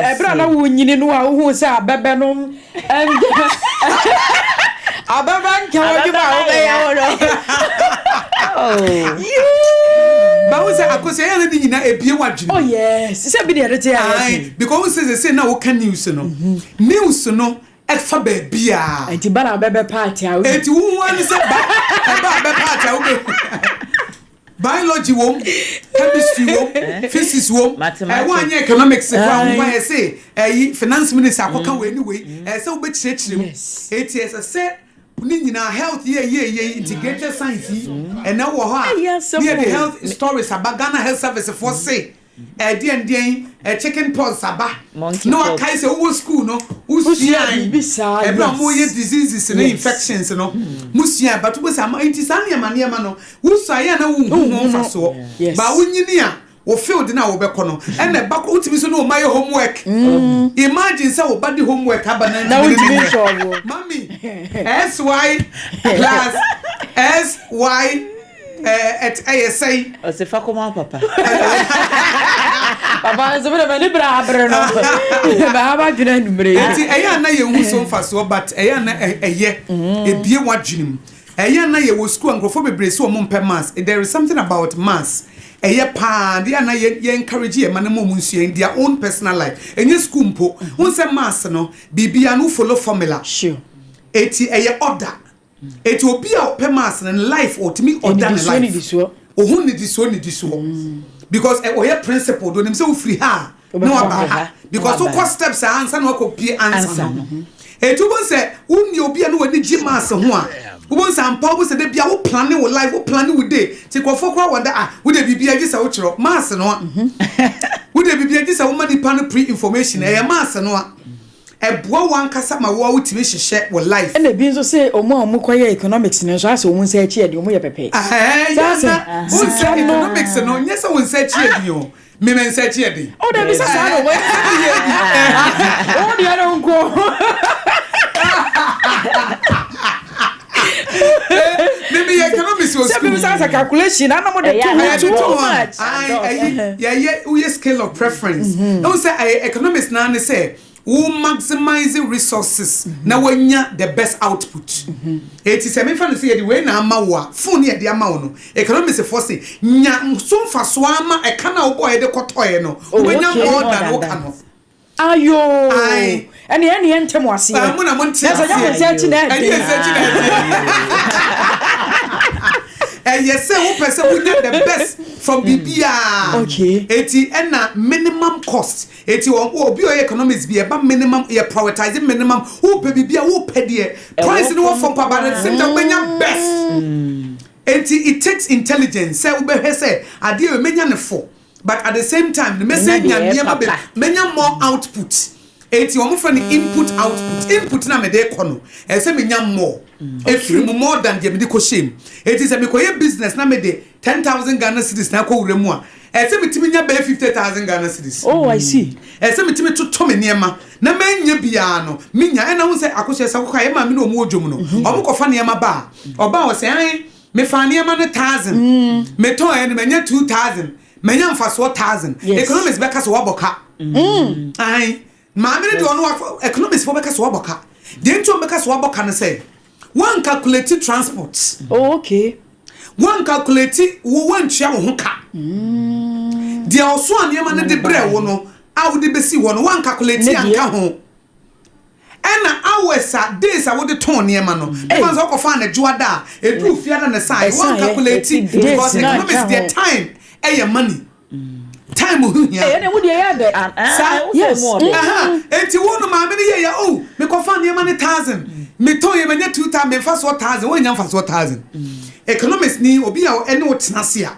Ɛberɛ a na wonyini no a wohuu sɛ abɛbɛ no abɛbɛ nka w'adwuma a wobɛyɛ wo no. Bawo sɛ akosua yɛn ne nyinaa ebie w'adwene. Oh yes, sɛ bi deɛ ɛde te ayɛ. Because wo sɛ sɛ na woka news no, news no ɛfa baabi a. Nti ba na abɛbɛ paati a. Eti wo ho ani sɛ ba ɛba abɛ paati a wobɛ. Biology wom, chemistry wom, physics wom, ɛwɔ anyɛ economics kora ho kwan ɛsɛ ɛyi finance minister akɔka wei ne wei ɛsɛ wobɛkyerɛkyerɛ mu. Eti ɛsɛ sɛ ne nyinaa health yɛ yɛ yɛ integrated science yi ɛnɛ wɔ hɔ a ne yɛ de health stories aba Ghana Health Service foɔ se ɛdeɛn deɛn ɛ chicken pox aba na wakae sɛ wowɔ school no wosua ɛberɛ a wɔyɛ diseases ne infections no musua but wobɛ sɛ ama nti saa nneɛma nneɛma no wosua yɛ na wonhu ho mfasoɔ ba wonyini a wo field na wobɛkɔ no ɛna ɛba wotumi so ne wo ma yɛ homework. Imagine sɛ wo ba de homework aba na ntumi ne nyɛ mami sy plus sy ɛyɛ sɛn. Ɔsɛ fa kɔma papa. Papa nso mi na m'ani bere abere no bɛha ba dwene anumere. Nti ɛyɛ ana yɛn hu so mfasoɔ, but ɛyɛ ana ɛyɛ ebie wadwene mu. Ɛyɛ ana yɛ wɔ school nkurɔfoɔ bebree sɛ wɔn mpɛ maths. There is something about maths ɛyɛ paa deɛ ana yɛ encourage yɛ ma no ma wɔn nsua in their own personal life. Ɛnyɛ school mpo wɔn sɛ maths no biribiara no follow formula. Eti ɛyɛ order. Eti obi a ɔpɛ maths no life ɔtumi order ne life ohun nidisoɔ nidisoɔ because ɔyɛ principle do onim sɛ ofiri ha na waba ha because wokɔ steps a ansa na wakɔ pie ansa no. Eti wobɔ sɛ wonni obi a na w'ani gye maths ho a, wobɔ sɛ ampa wobɔ sɛ de bia wo plan wo life, wo plan wo day. Ti kɔfɔ kora wɔn da a wode biribi agye sɛ wokyerɛ maths no a, wode biribi agye sɛ woma nipa no pre information. Ɛyɛ maths no a ɛboa wɔn ankasa ma wɔn a wotumi hyehyɛ wɔ life. Ɛna ebi nso sɛ ɔmo a ɔmo kɔyɛ economics no nso asɛ ɔmo nsa akyi yɛ deɛ ɔmo yɛ pɛpɛ. Ɛɛ, yɛn na wɔn nsa economics no nyɛ sɛ wɔn nsa akyi yɛ di o, mímɛ nsa akyi yɛ di. Ɔ dabi, sɛ saa na ɔmo yɛ ɔmo deɛ no nko. Mímɛ yɛ economics wɔ sɛ school. Bi sɛ calculation ana mo de to ho too much. Ayi, yɛyɛ woyɛ scale of preference ɛwɔ sɛ ɛyɛ economics naa ne sɛ wo maximize resources na wanya the best output. Eti sɛ mefa no sɛ yɛde wei na ama wo a, phone yɛde ama wo no, economics fo se nya so mfasoɔ ama ɛka na wobɔ yɛde kɔtɔɛ no, wobɛnya more than woka no. Ayo, ɛne ntɛm aseɛ. Mo na mo nte aseɛ. Ɛsɛ nyɛ mo nsa akyi na ɛde. Ɛne nsa akyi na ɛde. Ɛyɛ sɛ wopɛ sɛ wonya the best from biribiara. Eti ɛna minimum cost. Eti obi a ɔyɛ economics bi ɛba minimum, yɛ prioritize minimum. Wopɛ biribi a wopɛ deɛ price no wɔ fam pa, but at the same time wobɛnya best. Eti it takes intelligence sɛ wobɛhwɛ sɛ adeɛ wɔ menya ne fo, but at the same time mɛsɛ nya nneɛma bɛ menya more output. Eti wɔn fɛ no input output. Input na mɛde kɔ no, ɛsɛ menya more efiri mu, more than deɛ mede kɔ hyɛ mu. Eti sɛ mekɔyɛ business na mede 10,000 Ghana cedis na akɔ wura mu a, ɛsɛ metumi nya bɛyɛ 50,000 Ghana cedis. Oh, I see. Ɛsɛ metumi toto me nneɛma na mɛnya biara no menya. Ɛna ho sɛ akosua sɛ akokɔ a ɛma mi na ɔmo wɔ dwom no, ɔmo kɔfa nneɛma ba a, ɔba wɔ sɛ ɛn mefa nneɛma no 1,000, metɔn ɛno mɛnya 2,000, mɛnya mfasoɔ 1,000. Economics bɛka sɛ wɔbɔ ka. Ayi maame no deɛ ɔno wakɔ economics fo bɛka sɛ wɔbɔ ka. Deɛ nti wɔn bɛka sɛ wɔbɔ ka no sɛ wɔn calculate transport. Wɔn calculate wo, wɔntua wo ho ka. Deɛ ɔso a nneɛma no de brɛ wo no a wode bɛsi hɔ no, wɔn calculate anka ho. Ɛna hours a days a wode tɔn nneɛma no, ɛfa sɛ ɔkɔfa anadwo ada a eduru fiada ne saa, wɔn calculate because economics deɛ, time ɛyɛ money, time ho hia. Ɛyɛ ne wo deɛ yɛ dɛ. Saa eti wo no maame no yɛ yɛ o, mekɔfa nneɛma no 1,000, metɔn yɛ manya 2,000, memfa soɔ 1,000, wɔnya mfa soɔ 1,000. Economics ni obi a ɛne wo tena se a,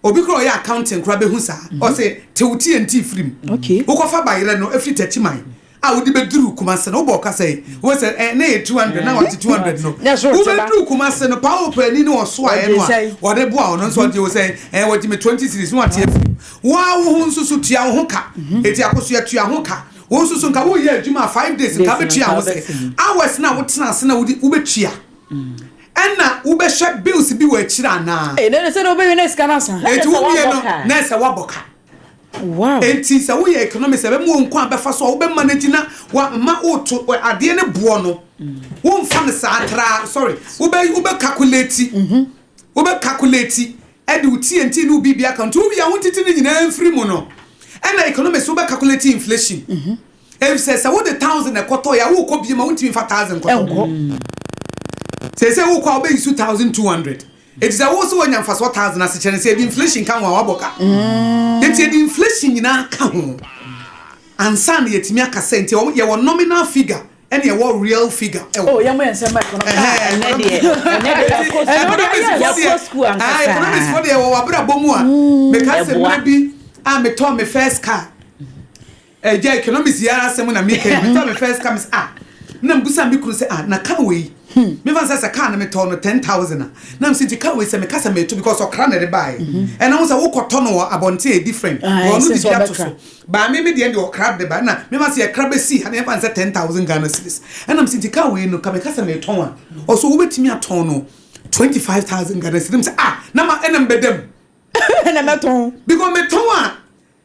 obi kora ɔyɛ accounting kora bɛhu saa. Ɔsɛ tew tie nti firim. Wokɔfa bayerɛ no efiri Tɛkyiman a wode bɛduru Kumase no, wobɔ ɔkasa yi wo sɛ ɛ ne yɛ 200 na wɔte 200 no, wobɛduru Kumase no paa, wopɛ ne ɔso ayɛ no a wɔde boa wo no nso ɔgye wo sɛ ɛ wɔgye me 20 cedis na wate afiri woa wo ho nso so. Tua wo ho ka. Eti akosua tua ho ka. Wo nso so nka woyɛ adwuma a 5 days nka bɛtua ho sɛ hours na wotena ase na wode wobɛtua, ɛna wobɛhwɛ bills bi wɔ akyire anaa. Ee, ne sɛ de wobɛwie ne sika no asa. Eti wowie no na ɛsɛ woabɔ ka. Wow. Enti sɛ woyɛ economics ɛbɛma wo nkwa bɛfa so a wobɛ manage na wa ma woto adeɛ ne boɔ no. Womfa no saa tra, sorry, wobɛ wobɛ calculate. Wobɛ calculate ɛde wo TNT ne wo biribi aka nti wowie a wontete ne nyinaa mfiri mu no. Ɛna economics wobɛ calculate inflation. Efisɛ sɛ wode 1,000 ɛkɔtɔ yɛ a, wokɔ bie ma wontumi mfa 1,000 nkɔtɔ. Ɛnkɔ. Sɛ wokɔ a, wobɛyi so 1,200. Eti sɛ wo sɛ woanya mfasoɔ 1,000 ase kyerɛ no sɛ yɛde inflation ka ho a, wabɔ ka. Nti yɛde inflation nyinaa ka ho ansa na yɛtumi aka sɛ nti yɛwɔ nominal figure ɛne yɛwɔ real figure ɛwɔ. Oh, yɛn mo yɛn nsɛm economics. Ɛnɛ deɛ yɛkɔ school ankasa. Economics fo deɛ, wɔwɔ abrabɔ mu a, meka sɛ mmerɛ bi a metɔɔ me first car, ɛgya economics yi ara asɛm na meka yi. Metɔɔ me first car, me sɛ, ah, na mbusa me kunu sɛ, ah, na car wei, mefa sɛ car no metɔɔ no 10,000 a, na msi nti car wei sɛ meka sɛ meto, because ɔkra na ɛde baeɛ, ɛna wo sɛ wokɔtɔ no wɔ abɔnten yɛ different. Ɔno de bi ato so baa me me deɛ ɔkra de ba na mefa sɛ yɛkra bɛsi ha na yɛfa sɛ 10,000 Ghana cedis, ɛna msi nti car wei no ka meka sɛ metɔn a, ɔso wobɛtumi atɔn no 25,000 Ghana cedis. M sɛ, ah, na ma ɛna mbɛdam. Ɛna mɛtɔn. Because metɔn a,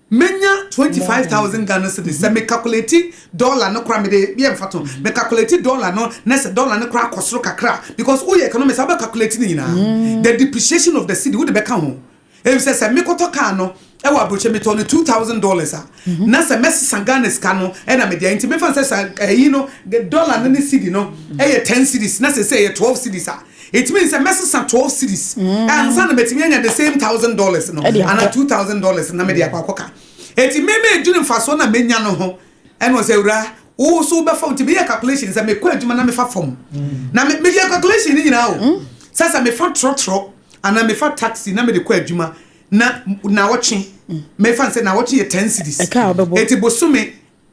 menya 25,000 Ghana cedis. Sɛ me calculate dollar no kora, mede yɛ mfa to me calculate dollar no na sɛ dollar no kora akɔ soro kakra, because woyɛ economist, wobɛ calculate ne nyinaa, the depreciation of the cedi wode bɛka ho. Efisɛ sɛ mekɔtɔ car no ɛwɔ aburokye, metɔ no $2,000 a, na sɛ mɛsesa Ghana sika no ɛna mede ayɛ, nti mefa sɛ sɛ ɛyi no, the dollar no ne cedi no ɛyɛ 10 cedis, na sɛ ɛyɛ 12 cedis a, it means sɛ mɛsesa 12 cedis ansa na mɛtumi anya the same $1,000 no Ɛde akɔ. ana $2,000 na mɛde akɔ akɔka. Eti mɛmɛ edwene mfasoɔ na mɛnya no ho, ɛna ɔsɛ wura wo so wobɛfa. Nti meyɛ calculation sɛ mekɔ adwuma na mefa fam na meyɛ calculation ne nyinaa o, sɛ mefa trɔtrɔ anaa mefa taxi na mede kɔ adwuma na nawɔtwe, mefa sɛ nawɔtwe yɛ 10 cedis. Ɛka a wobɛbɔ. Eti bosome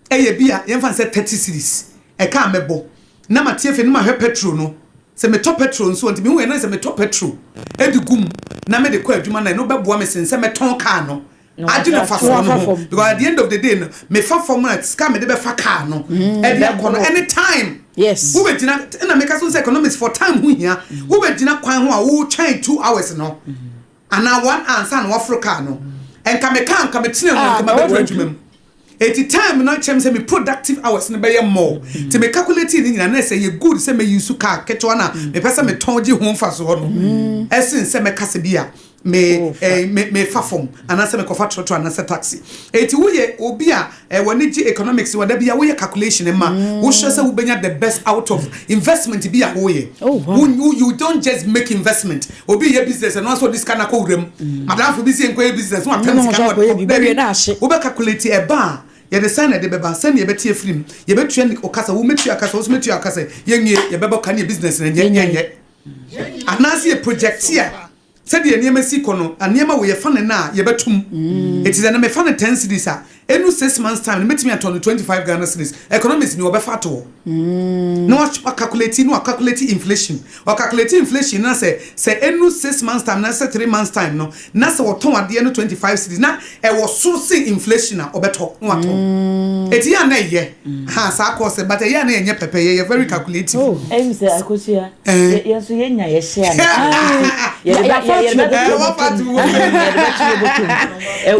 ɛyɛ bi a yɛmfa sɛ 30 cedis ɛka a mɛbɔ na ma tie fɛ no, ma hwɛ petrol no, sɛ metɔ petrol nso, nti mehu yɛ na sɛ metɔ petrol ɛde gu mu na mede kɔ adwuma na ɛno bɛboa me sen sɛ mɛtɔn kaa no agye no fa fam no ho, because at the end of the day no, mefa fam a, sika mede bɛfa kaa no ɛde akɔ no anytime. Wobɛgyina, ɛna meka so sɛ economics for time ho hia. Wobɛgyina kwan ho a, wotwɛn 2 hours no anaa one hour ansa na waforo kaa no. Ɛnka me kaa nka metena mu, nka mabɛduru adwuma mu. Eti time no kyerɛ me sɛ me productive hours no bɛyɛ more. Nti me calculate ne nyinaa na sɛ yɛ good sɛ me use car ketewa na mepɛ sɛ metɔn gye ho mfa soɔ no, ɛsen sɛ mɛka sɛ bi a me me mefa fam anaasɛ mekɔfa trɔtrɔ anaasɛ taxi. Eti woyɛ obi a w'ani gye economics wɔ da bi a, woyɛ calculation ma wohwɛ sɛ wobɛnya the best out of investment bi a woyɛ. You don't just make investment. Obi yɛ business, ɛno nso ɔde sika na kɔ wuram, madamfo bi si nkɔyɛ business na watɛm sika na ɔde wobɛ calculate ɛba a, yɛde sɛn na ɛde bɛba, sɛn na yɛbɛte afiri mu, yɛbɛtua ne ɔkasa, wo mɛtua akasa, wo nso mɛtua akasa, yɛnwie yɛbɛbɔ ka ne yɛ business na nyɛ nyɛ anaasɛ yɛ project a, sɛdeɛ nneɛma si kɔ no, nneɛma wɔ yɛfa ne na a yɛbɛtum. Eti sɛ na mefa no 10 cedis a, enu 6 months time no, mɛtumi atɔ no 25 Ghana cedis. Economics ni wɔbɛfa ato hɔ na wa calculate na wa calculate inflation. Wa calculate inflation na sɛ enu 6 months time na sɛ 3 months time no, na sɛ wɔtɔn adeɛ no 25 cedis na ɛwɔ soro sen inflation a, ɔbɛtɔ na watɔn. Eti yɛ ana ɛyɛ ha saa course, but ɛyɛ ana yɛ nyɛ pɛpɛ, yɛ very calculative. Ɛyim sɛ Akosua, yɛn nso yɛnya yɛhyɛ a yɛde bɛ Wɔfa to wo. Yɛde bɛ to bɔtɔm.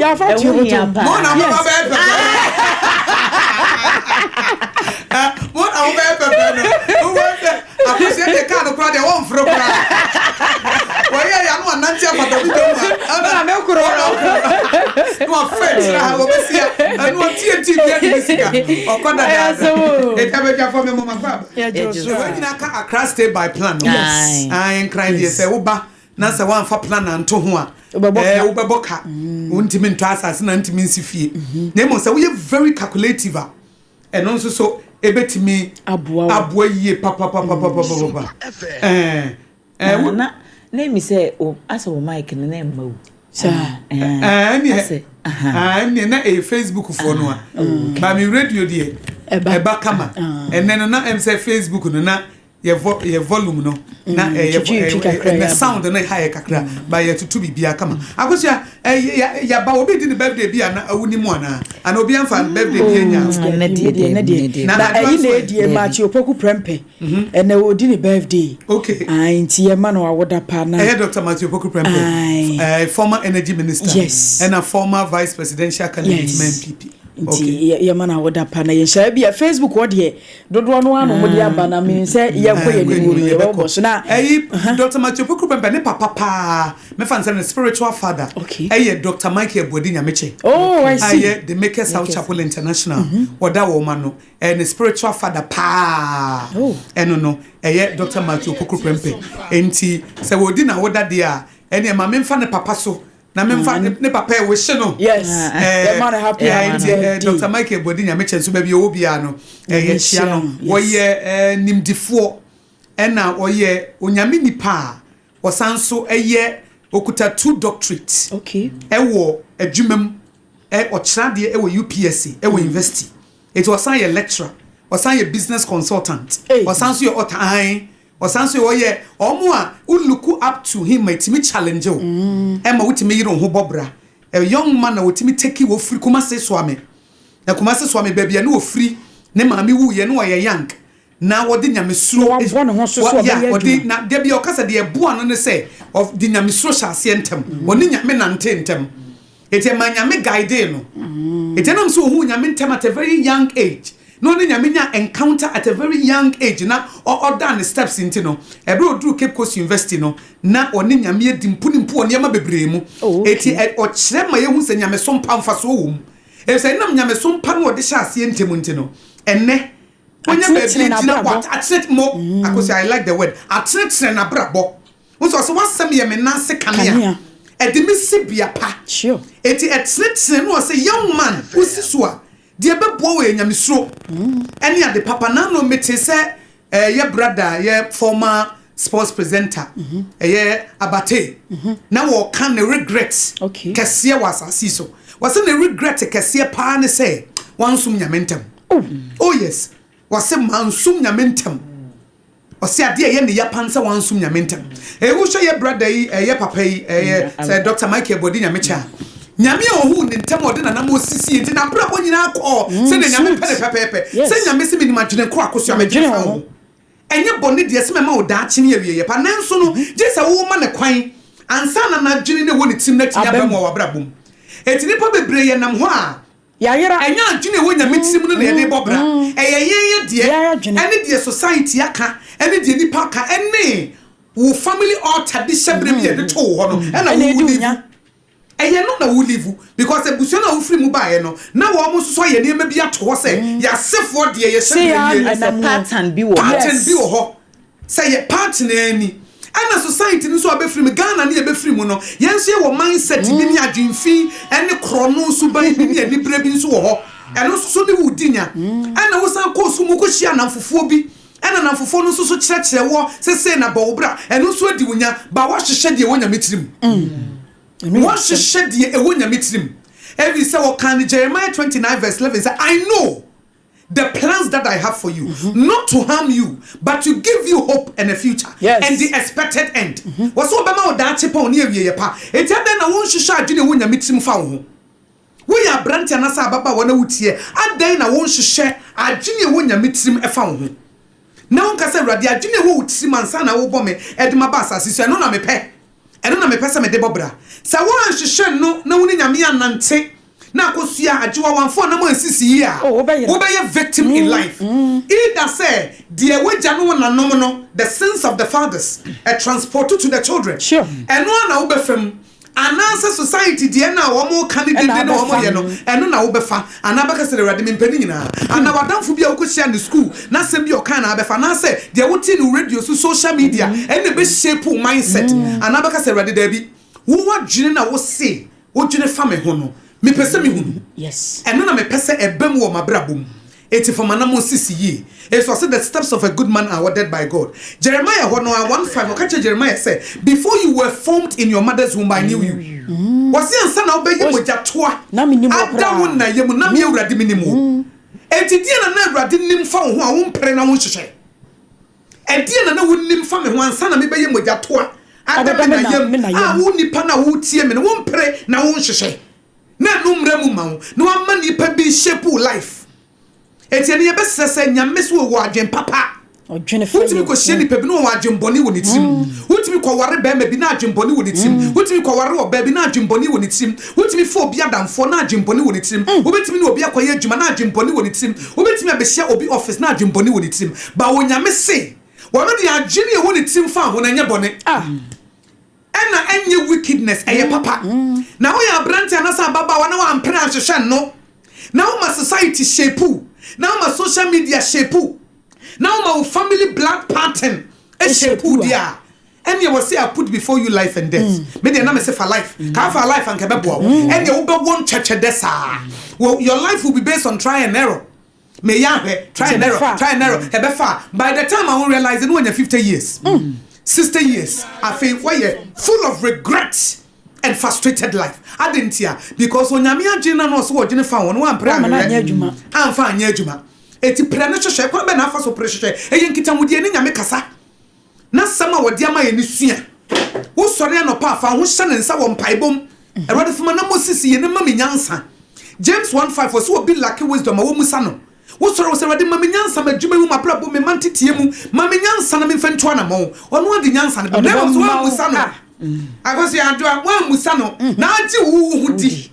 Yɛafa to ɛho hia bɔtɔm. paa. Mo na mo ba bɛyɛ pɛpɛ, mo na mo bɛyɛ pɛpɛ no. Wo sɛ Akosua de kaa no koraa deɛ, wɔmforo koraa, wɔyɛ yɛ ano anante afata bi dɔm a Ɛna me koro. Na wafɛ kyerɛ ha, wɔbɛsi a ɛno ɔtie ti bi adi ne sika ɔkɔ dadaada. Ɛyɛ asɛm o. Ɛti abɛdwafo mi mo ma kɔ aba. Yɛgye so. Wɔn nyinaa ka Accra State by plan no. Ayi Nkran deɛ, sɛ woba na sɛ woamfa plan anto ho a, Wobɛbɔ ka. Wobɛbɔ ka. Wontumi ntɔ asase na ntumi nsi fie, na mmom sɛ woyɛ very calculative a, ɛno nso so ɛbɛtumi aboa wo. Aboa yie papapapapapapa. ɛɛ ɛɛ wo Na emi sɛ o asɛ o mic no na ɛmma o. Saa. Ɛneɛ Asɛ aha. Ɛneɛ na ɛyɛ Facebook foɔ no a, ba mi radio deɛ Ɛba. ɛba kama. Ɛnɛ no na ɛm sɛ Facebook no na Yɛ vo yɛ volume no na ɛyɛ twitwi twi kakra ɛnɛ yɛ sound no ha yɛ kakra ba yɛ tutu biribiara kama. Akosua, ɛ yɛ yaba obi di ne birthday bi ana awu ni mu ana ana obi anfa birthday bi anya? Ɛnɛ deɛ deɛ, deɛ, ɛnɛ deɛ. deɛ. Na Na advance ɛyi na wɔ- edie Matthew Opoku Prempeh, ɛnɛ odi ne birthday. Ayi, nti yɛ ma no awoda pa na Ɛyɛ Dr. Matthew Opoku Aye. Prempeh, former energy minister. Ɛna former vice presidential candidate ma NPP. Nti yɛ ma no awoda pa na yɛnhyɛ bi a Facebook hɔ deɛ, dodoɔ no ano mo de aba na mi sɛ yɛkɔ yɛ nimu no, yɛbɛbɔ so na Ɛyi, Dr. Matthew Opoku Prempeh ne papa paa, mɛfa nsɛm ne spiritual father ɛyɛ Dr. Michael Buadi Nyamekye. Oh, I see. Ayɛ the Makers House Chapel International, wɔda wɔn ma no, ɛyɛ ne spiritual father paa. Ɛno no ɛyɛ Dr. Matthew Opoku Prempeh. Nti sɛ wɔdi na wɔda deɛ a, ɛnna ɛma memfa ne papa so na memfa ne papa ɛwɔ hye no. Yes, yɛ ma no happy Nti birthday. Dr. Michael Buadi Nyamekye nso, baabi ɔwɔ biara no, yɛkyia no. Yes. Wɔyɛ nimdifoɔ, ɛna ɔyɛ Onyame nipa a ɔsan so ɛyɛ okuta two doctorate ɛwɔ adwuma mu. Ɔkyerɛ adeɛ ɛwɔ UPSC, ɛwɔ university. Eti ɔsan yɛ lecturer, ɔsan yɛ business consultant. Hey. Ɔsan so yɛ ɔtan, ɔsan so yɛ ɔyɛ ɔmo a wo look up to him a etimi challenge o, ɛma wotumi yere wo ho bɔ bra. A young man na wotumi take wɔ firi Kumase Soame, na Kumase Soame baabi a ne wɔfiri, ne maame wuyɛ ne wɔyɛ young na wɔde nyamesuro Na wabɔ ne ho so so yeah, ɔbɛyɛ wɔde adwuma. na debi ɔkasa deɛ ɛboa no ne sɛ ɔde nyamesuro hyɛ aseɛ ntɛm, ɔne Nyame nante ntɛm, eti ɛma Nyame guide no. Eti ɛnam sɛ ohun Nyame ntɛm at a very young age na ɔne Nyame nya encounter at a very young age na ɔda ne steps. Nti no ɛbɛrɛ oduru Cape Coast University no, na ɔne Nyame adi mpu ne mpu wɔ nneɛma bebree mu. Eti ɔkyerɛ ma yɛhu sɛ nyameso mpa mfasoɔ wɔ mu, efisɛ ɛnam nyameso mpa no ɔde hyɛ aseɛ ntɛm nti no, ɛnɛ wonya baabi Atenetene gyina n'abrabɔ. wɔ atenetene mo. Akosi, I like the word atenetene n'abrabɔ. Wosɔ sɛ wasɛm yɛ me nan se kanea, Kanea. ɛde me si bea pa. Eti ɛtenetene no, ɔsɛ young man wosi so a, deɛ ɛbɛboa wɔ yɛ nyamesuro ɛne ade papa. Nano mete sɛ yɛ brother, yɛ former sports presenter, ɛyɛ Abate, na wɔka ne regret kɛseɛ wɔ asase yi so. Wɔsɛ ne regret kɛseɛ paa ne sɛ wansom Nyame ntɛm. Oh yes, wɔsɛ mansom Nyame ntɛm. Ɔsɛ adeɛ ɛyɛ ne yapa sɛ wansom Nyame ntɛm. Ɛyɛ wohwɛ yɛ brother yi, ɛyɛ papa yi, ɛyɛ sɛ Dr. Michael Bɔdi Nyame kyɛ a, Nyame a ɔhu ne ntɛm a ɔde nanam osisi nti n'abrabɔ nyinaa kɔɔ sɛdeɛ Nyame pɛ ne pɛpɛɛpɛ. Sɛ Nyame sɛ menim adwene kɔ akosua medwene fa wo ho, ɛnyɛ bɔne deɛ, sɛ mɛma wo daakye ne awieyɛ pa. Nanso no gye sɛ woma ne kwan ansa na n'adwene ne wɔ ne tirim no atumi aba mu wɔ w'abrabɔ mu. Enti nnipa bebree yɛnam hɔ a Yɛayera. Ɛnyɛ adwene a ɛwɔ Nyame tirim no na yɛde bɔ bra, ɛyɛ yɛn yɛ deɛ Yɛn adwene. ɛne deɛ society aka, ɛne deɛ nipa aka, ɛne wo family altar de hyɛ berɛ bi yɛde to wo hɔ no, ɛna Ɛna wo ɛdi wo live. nya. Ɛyɛ no na wo live, because abusua no a wofiri mu baeɛ no, na wɔn nso so ayɛ nneɛma bi ato hɔ sɛ yɛasefoɔ deɛ yɛhyɛ Sɛ yɛ berɛ nie. ɛnam Sɛ hɔ. pattern bi wɔ hɔ. Pattern bi wɔ hɔ sɛ yɛ pattern ani, ɛna society no nso a bɛfiri mu, Ghana ne yɛbɛfiri mu no, yɛn nso yɛwɔ mindset bi ne adwemfi ɛne korɔno suban bi ne anibere bi nso wɔ hɔ. Ɛno nso so ne wo di nya, ɛna wosan kɔɔ so mu kɔhyia anamfofoɔ bi, ɛna anamfofoɔ no nso so kyerɛkyerɛ wɔ sɛsɛ na bɔ wo bra. Ɛno nso adi wo nya ba. Woahyehyɛ deɛ ɛwɔ Nyame tirim. Ɛno yɛ asɛm. Wɔhyehyɛ deɛ ɛwɔ Nyame tirim, ɛfiri sɛ wɔka no Jeremiah 29 verse 11 sɛ, "I know the plans that I have for you, not to harm you, but to give you hope and a future and the expected end." Wɔsɛ wɔbɛma wo daakye pa wo ne awieyɛ pa. Enti adɛn na wonhyehyɛ adwene a ɛwɔ Nyame tirim fa wo ho? Woyɛ aberante anaasɛ ababaawa na wotie, adɛn na wonhyehyɛ adwene a ɛwɔ Nyame tirim ɛfa wo ho na wonka sɛ, "Awurade, adwene a ɛwɔ wo tirim ansa na wobɔ me ɛde ma ba asase so, ɛno na mepɛ, ɛno na mepɛ sɛ mede bɔ bra"? Sɛ woanhyehyɛ no na wo ne Nyame anante na akosua agyewa wamfo anam ansisi yi a, Oh, wobɛyera. wobɛyɛ victim in life. Either sɛ deɛ wagya no wo nanom no, the sins of the fathers ɛ transport to the children. Ɛno a na wobɛfam, anaasɛ society deɛ na wɔn ka ne dede Ɛna na wɔn wobɛfa. yɛ no, ɛno na wobɛfa, anaa bɛka sɛ, "Awurade, mempɛ ne nyinaa," anaa wadamfo bi a wokɔhyia ne school na asɛm bi a ɔka na abɛfa, anaasɛ deɛ wote no radio so, social media, ɛna ɛbɛshape wo mindset, anaa bɛka sɛ, "Awurade, daabi, wo wadwene na wo se wodwene fa me ho no, mepɛ sɛ mehu no. Ɛno na mepɛ sɛ ɛbɛ mu wɔ m'abrabɔ mu." Eti fam anam sisi yie. Esu ɔsɛ the steps of a good man are ordered by God. Jeremiah hɔ no a 1:5, ɔka kyerɛ Jeremiah sɛ, "Before you were formed in your mother's womb, I knew you." Wɔsi ansa na wobɛyɛ mogyatoa Na menim wo ada koraa. wo na yɛ mu na me Awurade mi nim wo. Eti deɛ na Awurade nim fa wo ho a wompere na wonhyehyɛ? Ɛdeɛn na na wonim fa me ho ansa na mebɛyɛ mogyatoa ada me na yam a wo nipa no a woretie me no wompere na wonhwehwɛ na ɛno mmra mu ma wo na wama nipa bi shape wo life? Enti ɛno yɛbɛsrɛ sɛ Nyame so ɔwɔ adwen papa. Wotumi kɔhyia nipa bi na ɔwɔ adwen bɔne wɔ ne tirim. Wotumi kɔware barima bi na adwen bɔne wɔ ne tirim. Wotumi kɔware ɔbaa bi na adwen bɔne wɔ ne tirim. Wotumi fa obi adamfoɔ na adwen bɔne wɔ ne tirim. Wobɛtumi ne obi akɔyɛ adwuma na adwen bɔne wɔ ne tirim. Wobɛtumi abɛhyia obi office na adwen bɔne wɔ ne tirim. But Onyame se ɔno deɛ adwene a ɛwɔ ne tirim fa ho no ɛnyɛ bɔne. Ɛna ɛnyɛ wickedness, ɛyɛ papa. Na woyɛ aberante anaasɛ ababaawa na wampere anhwehwɛ nno, na woma society shape wo, na woma social media shape wo, na woma wo family blood pattern shape wo deɛ a, ɛneɛ wɔse I put before you life and death. Me deɛ na mese fa life. Ka fa life anka ɛbɛboa wo. Ɛneɛ wobɛwɔ ntwɛtwɛdɛ saa. Your life will be based on try and error. Meyɛ ahwɛ, try and error, try and error, ɛbɛfa a, by the time a wo realize no wanya 50 years, 60 years, afei woayɛ full of regret and frustrated life. Adɛn ntia? Because Onyame adwene no a na ɔsɛ wɔdwene fa ho no wampere anhwehwɛ, amfa anyɛ adwuma. Eti prɛ no hwehwɛ, kwan bɛn na afa so pere hwehwɛ? Ɛyɛ nkitahodie ne Nyame kasa. N'asɛm a ɔde ama yɛn no sua. Wosɔre anɔpa a, fa wo ho hyɛ ne nsa wɔ mpaebɔ mu. Awurade, fa m'anammɔn sisi yie na ma me nyansa. James 1 5, ɔse obi lacke wisdom a, wɔmmisa no. Wosɔre a, wose, Awurade, ma me nyansa m'adwuma mu, m'abrabɔ mu, me mma nteteɛ mu. Ma me nyansa na memfa ntu anammɔn. Ɔno ara de nyansa no bɛma. Na mmom sɛ woammisa no, Akosua Adwoa, woammisa no na agye wo wo ho di.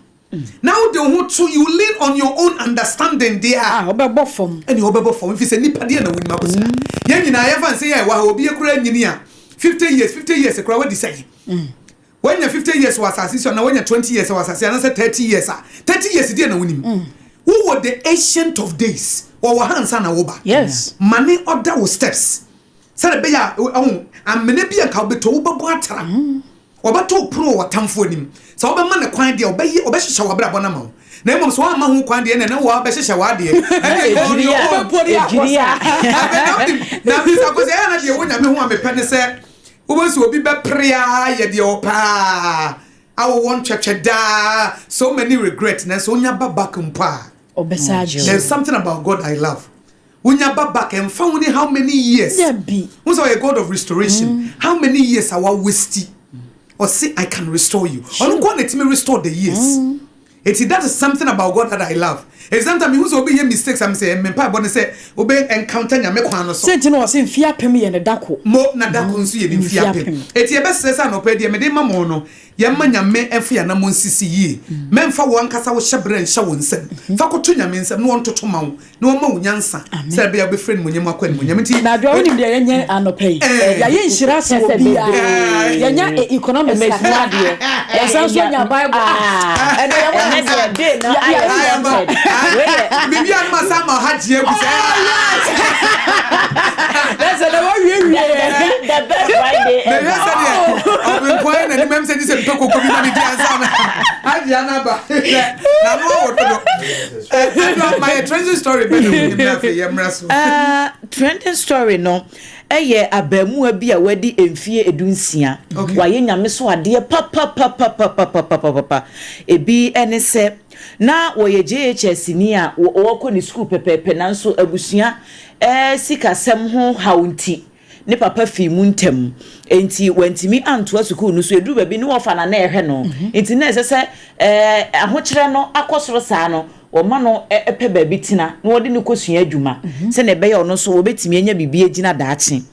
Na wode wo ho to, you lean on your own understanding deɛ a. A, wobɛbɔ fam. Ɛnneɛ wobɛbɔ fam, ɛfiri sɛ nnipa deɛ na wonim akɔsi ha. Yɛn nyinaa, yɛmfa no sɛ yɛn a yɛwɔ ha, obi koraa nyini a, 50 years, 50 years koraa wadi sɛn? Wanya 50 years wɔ asase so anaa wanya 20 years wɔ asase anaasɛ 30 years a, 30 years deɛ na wonim. Wowɔ the ancient of days, wɔwɔ ha ansa na woba. Yes. Ma ne ɔda wo steps sɛdeɛ ɛbɛyɛ a, ɛho, amena bi a nka wobɛtɔ, wobɛbɔ atra. Ɔbɛto wo pono wɔ w'atamfo anim. Sɛ wobɛma no kwan deɛ, ɔbɛyɛ, ɔbɛhyehyɛ w'abrabɔ no ama wo. Na mmom sɛ woamma ho kwan deɛ, ɛnna ɛne wo ara bɛhyehyɛ w'adeɛ. Ɛnneɛ you're on your own. Ɛdwiri a. Afei na wonim, na Mr. Akwasi, ɛyɛ a na deɛ ɛwɔ Nyame ho a mepɛ ne sɛ, wobɛhu sɛ obi bɛpere ara ayɛ deɛ ɔpɛ ara, awowɔ ntwɛtwɛ daa, so many regret, nanso wonya ba back mpo a, Ɔbɛsan agye wo. There's something about God I love. Wonya ba back ɛnfa ho ne how many years. Dabi. Wohu sɛ ɔyɛ God of restoration. How many years a wa waste. Ɔse I can restore you. Ɔno nkoa na ɛtumi restore the years. Eti that is something about God that I love. Eti sometimes mehu sɛ obi yɛ mistakes a me sɛ me mpaebɔ ne sɛ wobɛ encounter Nyame kwan no so. Sɛ nti na ɔse mfeɛ apem yɛ ne dako. Mo na dako nso yɛ ne mfeɛ apem. Eti yɛbɛsrɛ sɛ anɔpa yi deɛ mede ma mo no Yɛmma Nyame mfa yɛn anammɔn nsisi yie. Mɛmfa wo ankasa wo hyɛberɛ nhyɛ wo nsam. Fa kɔto Nyame nsam na ɔntoto ma wo, na ɔmma wo nyansa sɛ ɛbɛyɛ a wobɛfiri animuonyam mu akɔ animuonyam. Nti. Na Adwoa wonim deɛ yɛnyɛ anɔpa yi? Yɛayɛ nhyira asen obiara. Yɛanya economics kakra. Yɛasan nso anya Bible. Ah, ɛnɛ yɛwɔ Ɛnɛ deɛ day no ayɛ sorted. Wei yɛ. Biribi a no ma san ma ɔha gye agu sɛ. Ɛsɛ na wawie wie. The best Friday ever. Mehwɛ sɛ deɛ ɔbɛnpɔn yɛ n'anim ɛm sɛ gye sɛ mpɛ koko bi ma ne di ansa na agye ana aba na ano awɔ dodo. Ɛdɔ ma yɛ trending story bɛ na wɔnim na afei yɛ mmra so. Trending story no ɛyɛ abaamuwa bi a wadi mfie 16. Wayɛ nyame so adeɛ papapapapapapapapa. Ebi ɛne sɛ na wɔyɛ JHS ni a wɔkɔ ne sukuu pɛpɛɛpɛ nanso abusua sikasɛm ho haw nti, ne papa fii mu ntɛm. Enti wantumi antoa sukuu no so. Eduu baabi no, wɔfa na na ɛhwɛ no. Enti na ɛsɛ sɛ ahokyerɛ no akɔ soro saa no, wɔma no pɛ baabi tena na wɔde no kosua adwuma sɛnea ɛbɛyɛ a ɔno nso obetumi anya biribi agyina daakye.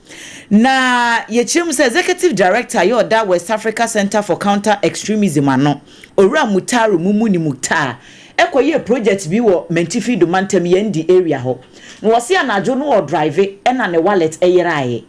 Na yɛkyerɛ mu sɛ Executive Director a ɔda West Africa Centre for Counter Extremism ano, Owura Mutaru Mumuni Mukhtar kɔyɛɛ project bi wɔ Mantifi Domantam Yendi area hɔ. Na ɔse anadwo no ɔɔdrive ɛna ne wallet yeraeɛ.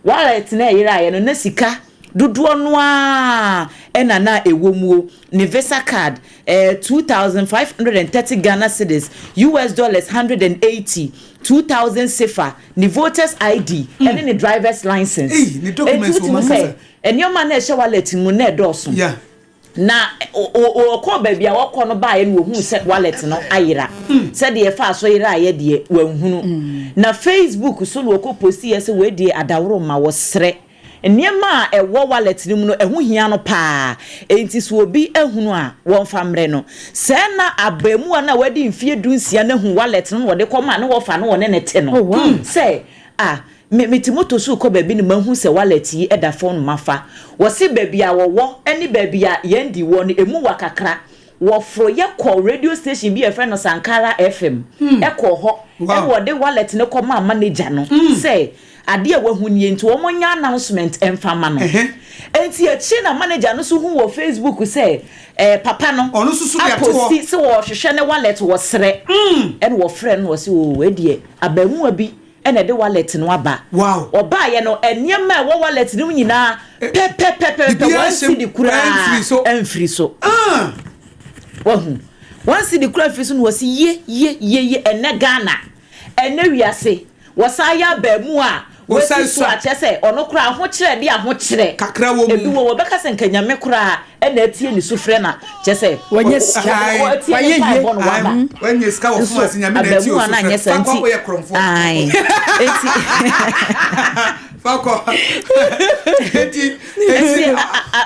Wallet no a ɛyeraeɛ no na sika dodoɔ no ara ɛna na ɛwɔ muo, ne visa card, eh, 2530 Ghana cedis, US dollars 180, 2000 sefa, ne voters ID ɛne ne drivers license. Ei, ne Enti documents wɔ mu wotumi sɛ ankasa. nneɛma a na ɛhyɛ wallet no mu no na ɛdɔɔso. Yeah. Na ɔkɔɔ baabi a wɔkɔ no baeɛ no wɔhuu sɛ wallet no ayera. Sɛdeɛ ɛfaa so yeraeɛ deɛ wanhunu. Na Facebook so na ɔkɔ postiiɛ sɛ wei deɛ adaworo mma wɔsrɛ. Nneɛma a ɛwɔ wallet no mu no ɛho hia no paa enti sɛ obi ahunu a wɔmfa mmrɛ no. Sɛɛ na abaamua no a wadi mfeɛ 16 no ahu wallet no na ɔde kɔmaa ne wɔfa no ɔne no te no sɛ ah. Me mete moto so rekɔ baabi na mahu sɛ wallet yi da fam na mafa. Wɔse baabi a wɔwɔ ne baabi a Yandi wɔ no emu wa kakra. Wɔforoeɛ kɔɔ radio station bi a yɛfrɛ no Sankara FM kɔɔ hɔ na wɔde wallet no kɔmaa manager no sɛ adeɛ a wahu nie nti wɔnyɛ announcement mfa mma no. Enti akyire na manager no nso hu wɔ Facebook sɛ eh, papa no aposti sɛ wɔrehwehwɛ ne wallet wɔ serɛ ɛna wɔfrɛ no na wɔse oo wei deɛ abaamuwa bi na ɛde wallet no aba. Ɔbaeɛ no, nneɛma a ɛwɔ wallet no mu nyinaa pɛpɛpɛpɛpɛ, one cedi koraa amfiri so. Wahu? One cedi koraa amfiri so na wɔsi ye ye ye ye ɛnɛ Ghana, ɛnɛ wiase, wɔsan yɛ abaamuwa a wasi so a kyerɛ sɛ ɔno koraa ahokyerɛ de ahokyerɛ. Ebi wɔ wɔbɛka sɛ nka Nyame koraa ɛna atie ne sufrɛ na kyerɛ sɛ Wanya sika. ɔtie ne Wayɛ yie. mpaebɔ no waba. Wanya sika wɔ fom Nso ase nyame na atie abaamua no osufrɛ. anyɛ saa Fa kɔ nti akɔyɛ korɔmfoɔ. ae enti Fa kɔ. Enti Nti enti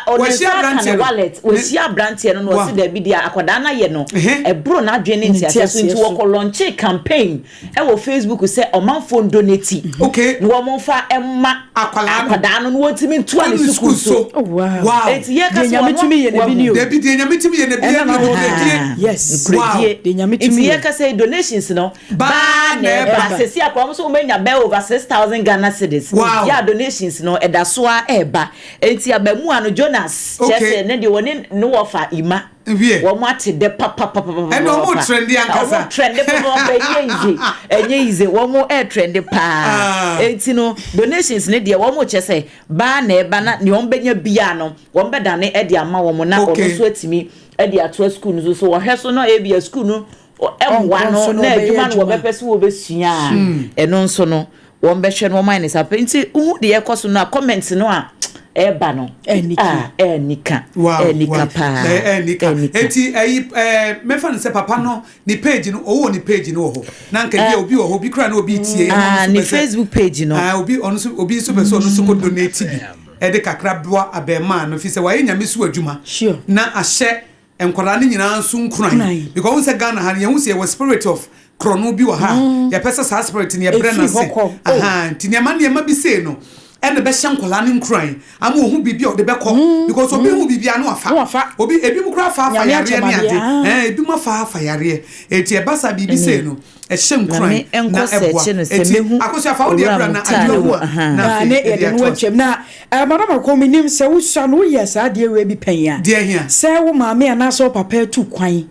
ɔde wahyia nsa aka aberanteɛ ne no. wallet, Ne wahyia aberanteɛ no na wa. ɔse daabi deɛ akwadaa no ayɛ no Ɛhɛ. ɛboro n'adwene ne Ne nteaseɛ so nteaseɛ nti so. wɔkɔ launchee campaign wɔ Facebook sɛ ɔmanfoɔ ndonate Okay. na wɔmfa mma Akwadaa no. akwadaa no na wɔntumi ntoa ne Ɔne sukuu sukuu so. so. Oh, wow. Wow. Enti yɛka Deɛ sɛ Nyame ɔno tumi yɛ na ebi ni o. Dabi deɛ Nyame tumi yɛ na bi Ɛna ɛni na nokorɛdie. wɔka. Yes. Wow. Nkoredie. Deɛ Nyame tumi Nti yɛ. yɛka sɛ donations no Baa baa na na ɛba. ɛba. Sɛsi akora wɔn nso wɔanya bɛyɛ over 6,000 Ghana cedis. Wow. Yɛ a donations no ɛda so ara ɛreba. Enti abaamua no Jonas kyerɛ Okay. sɛ ne deɛ wɔne ne wɔfa Ima. Wie. Wɔn ate dɛ papapapapapa. Ɛna wɔn trende ankasa. Wɔn trende papapapa, ɛnyɛ easy, ɛnyɛ easy, wɔn ɛɛtrende paa. Ah. Enti no donations ne deɛ wɔn kyɛ sɛ baa na ɛba na nea wɔn bɛnya biara no wɔn bɛdane ɛde ama wɔn na ɔno Okay. nso atumi ɛde atoa sukuu no so. So wɔhwɛ so na ebia sukuu no ɛmmoa Ɔnkɔ no nso na na ɔbɛyɛ adwuma no adwuma. wɔbɛpɛ sɛ wɔbɛsua a ɛno nso no wɔn bɛhwɛ no wɔn ayɛ ne saa pɛ. Nti wohu deɛ ɛkɔ so no a comment no a ɛɛba no Ɛnika. ah ɛnika Wow, ɛnika wow. paa Ɛnika. ɛnika. Eti ɛyi ɛɛ mɛfa no sɛ papa no ne page no ɔwɔ ne page no wɔ hɔ na nka bi a obi wɔ hɔ obi kura na obi tie ɛna ɔno Ah, nso ne pɛ sɛ Facebook page no. Ah, obi ɔno nso obi nso pɛ sɛ ɔno nso kɔ donate bi ɛde kakra boa abɛɛmaa no fi sɛ wayɛ nyame so adwuma Sure. na ahyɛ nkwadaa no nyinaa nso nkuran Nkuran. because wɔn sɛ Ghana ha no yɛn ho sɛ yɛwɔ spirit of korɔno bi wɔ ha a yɛpɛ sɛ saa spirit no yɛbrɛ Ɛfiri no ase hɔ kɔ. Oh. Aha, nti nneɛma nneɛma bi sei no ɛna bɛhyɛ nkwadaa no nkuran ama ohun biribi a ɔde bɛkɔ because obi hu biribi a no Na wafa. obi ebi mu kura fa afa Nyame yareɛ ne akyɛm ade adeɛ, ah. ɛɛ ebi mu afa afa yareɛ eti ɛba saa biribi sei no ɛhyɛ nkuran Nyame nkɔ na sɛ ɛboa ɛkyɛ no sɛ eti mehu akosua fa wo deɛ Owura bra na Mukhtar adeɛ ne hu wɔ, a aha. na Na afei ne ɛde yɛde no atoa so atwam na madam akɔ menim sɛ wosua no woyɛ saa adeɛ wei bi pɛn a deɛ hia sɛ wo maame anaasɛ wo papa atu kwan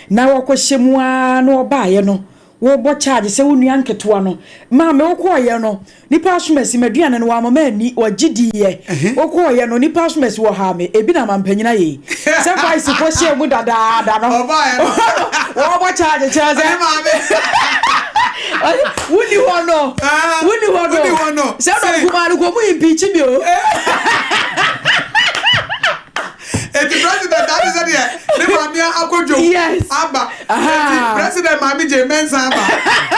na wɔkɔhyɛ mu ara na ɔbaeɛ no wobɔ charge sɛ wo nua nketewa no maame wokɔɔyɛ no nipa asomasi m'aduane no wamma m'ani wɔgye diiɛ wokɔɔyɛ no nipa asomasi wɔ ha me ebi na mampanyina yei sɛ vice kɔhyɛ mu dadaada no ɔbaeɛ no wɔbɔ charge kyerɛ sɛ ɔne maame wonni hɔ no Ah, wonni hɔ wonni hɔ no no sɛ Say. dɔm kumaa no kɔ mu impeach mi o eti president adi sɛ deɛ ne maame akɔdwo Yes. aba Aha. eti president maame gye mɛnsa aba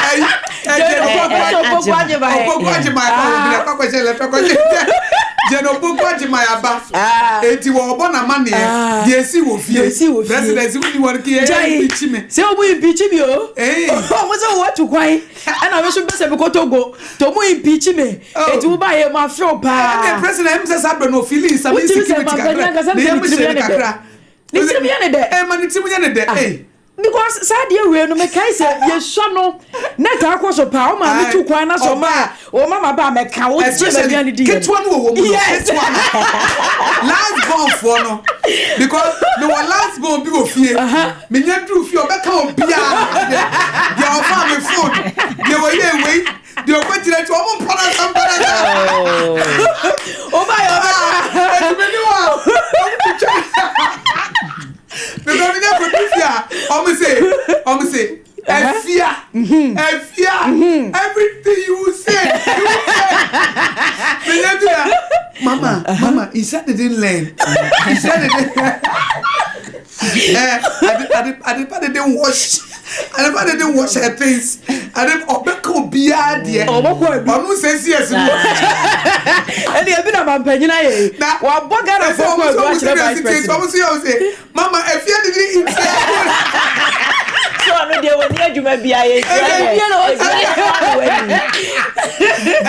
ɛyi ɛgye Jane opoku Opoku Agyemang. Opoku Agyemang ɛkɔ obi na ɛkɔ akɔhyɛ lɛtɔ kɔhyɛ Jane Opoku Agyemang aba Ah. eti wɔ ɔbɔ n'amaneɛ Ah. deɛ esi wɔ fie Deɛ esi wɔ fie. president wuni wɔn ki yɛ Jai, impeach me sɛ ɔmu impeach mi o Ee. ɔmo sɛ wɔatu kwan ɛna me nso bɛ sɛ mekɔ Togo to ɔmu impeach mi Oh. eti wo ba yɛ ma few ɛnna paa president ɛmu sɛ saa abirɛ no ofili some Wotumi sɛ insecurity mampanyin kakra ankasa ne ne yam tirim hyɛ yɛ ne ne dɛ. kakra Ne tirim yɛ ne dɛ. ɛma ne tirim yɛ ne dɛ ee. Because saa deɛ wei no mekae sɛ yɛsua no na taa kɔ so paa wo maame Aye. tu kwan na sɛ ɔma Ɔba. ɔma ma ba a mɛka wo gye Especially m'aduane di yɛ no. ketewa no wɔ wɔn mu no Yes. ketewa no last born foɔ no because me wɔ last born bi wɔ fie me nya duru fie ɔbɛka obiara deɛ deɛ ɔfa me phone deɛ wɔyɛ wei deɛ ɔkɔ gyina akyi ɔmo mpɔ na nsa mpɔ na nsa Ɔba yɛ ɔbɛka ɛtumi ni hɔ a ɔmo twitwa because me nya kɔ duru fie a ɔmo se Efia Efia everything you will say you will say me nya duru a mama mama he said they didn't learn he said they didn't learn. Eh, ade ade adepa didn't wash adepa didn't wash her things ade ɔbɛka obiara deɛ Ɔbɛkɔ adu. ɔno sɛ cs no ɛne ebi na mampanyin ayɛ yi na wabɔ Ghana ɛsɛ fo ɔmo kɔ sɛ adu ɔmo akyerɛ serious vice ti president ɔmo sɛ ɔmo sɛ mama Efia didn't eat. Sɛ Sɛ ɔno deɛ wɔni adwuma bia yɛ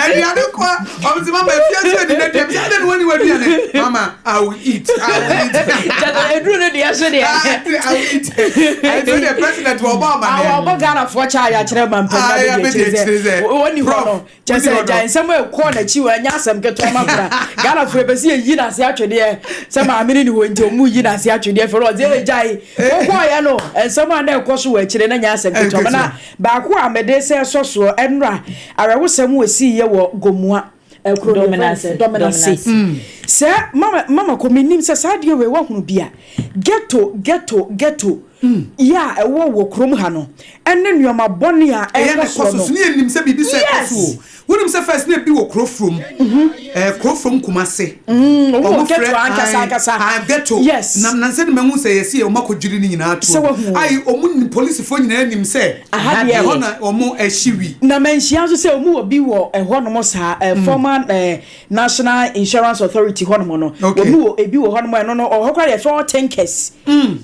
aduane kɔ ɔmo sɛ mama efie so edi n'aduane sɛ adan wɔni w'aduane mama I will eat I will eat. Kyɛ eduru no deɛ so deɛ. I will eat. Ɛnso deɛ president wɔ ɔbɔ amaneɛ. Awɔ ɔbɔ Ghana foɔ kyɛ a yɛakyerɛ ma mpanyin abɛdi akyire sɛ wɔni hɔ no. Kyɛ sɛ gyae nsɛm a ɛkɔɔ n'akyi wɔ ɛnyɛ asɛm ketewa ma kora. Ghanafoɔ yɛpɛ sɛ yɛyi n'ase atwedeɛ sɛ maame no ni hɔ nti ɔmu yi n'ase atwedeɛ fɛ no ɔdze ɛyɛ gyae. Wokɔɔyɛ no nsɛm a na ɛkɔ so wɔ akyire no nyɛ asɛm ketewa ma na baako a mede sɛ ɛsɔ soɔ ɛnora awerɛhosɛm wɔ siiɛ wɔ Gomoa kuro no yɛfrɛ no sɛ Dominase. Sɛ mama mama kɔ menim sɛ saa adeɛ wei wahunu bi a ghetto ghetto ghetto yɛ a ɛwɔ wɔ kurom ha no ɛne nnoɔma bɔne a Ɛyɛ na ɛrekɔ ɛkɔ soɔ so no. so ne yɛnim sɛ biribi sɛ ɛkɔ so Yes! o. Wonim sɛ first na ebi wɔ Kurofurom, ɛɛ Kurofurom Kumase. Mm, wɔn wɔ Wɔn ghetto frɛ ankasa ae ankasa. ae ghetto. Yes. Na nansa ni mahu sɛ yɛsi wɔn akɔdwiri ne nyinaa Sɛ ato. wahu o. Ae wɔn nim polisifoɔ nyinaa nim sɛ Aha deɛ. ɛhɔ na wɔn ɛhye wi. Na manhyia nso sɛ wɔn wɔ bi wɔ ɛhɔnom saa, eh, former eh, National Insurance Authority hɔnom no. Okay. Wɔn wɔ ebi wɔ hɔnom a ɛno no ɔhɔ koraa yɛfrɛ hɔ tinkers.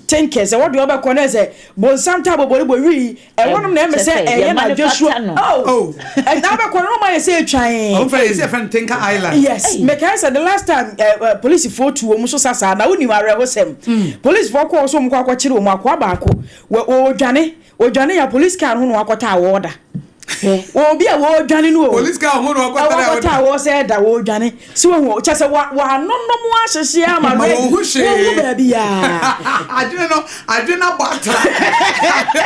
Tinkers, ɛhɔ deɛ ɔbɛkɔ na ɛsɛ bonsam ta boboribo wii ɛhɔnom na ɛmɛ sɛ ɛyɛ na adwosuo. Oh. Oh, ɛna abɛkɔ no ɔma yɛ sɛ etwan. Wɔn frɛ yɛsi yɛfrɛ no Tinker Island. Yes, mekae sɛ the last time eh, eh, polisifoɔ tu wɔn so sa saa na wonim awerɛhosɛm. Polisifoɔ kɔɔ so wɔn kɔ akɔkyere wɔn akoa baako. Wɔ wɔdwane, wɔdwane ya police car no ho na wakɔtaa wɔɔda. Wɔ obi a wɔredwane no o. Police car ho na wakɔtaa wɔɔda. Wakɔtaa wɔ sɛ ɛda wɔredwane. So wɔn kyɛ sɛ wa wɔanonom ahyehye ama Ma red. wɔn ho hwee. Wɔn ho baabi yaa. Adwene no adwene no abɔ atra.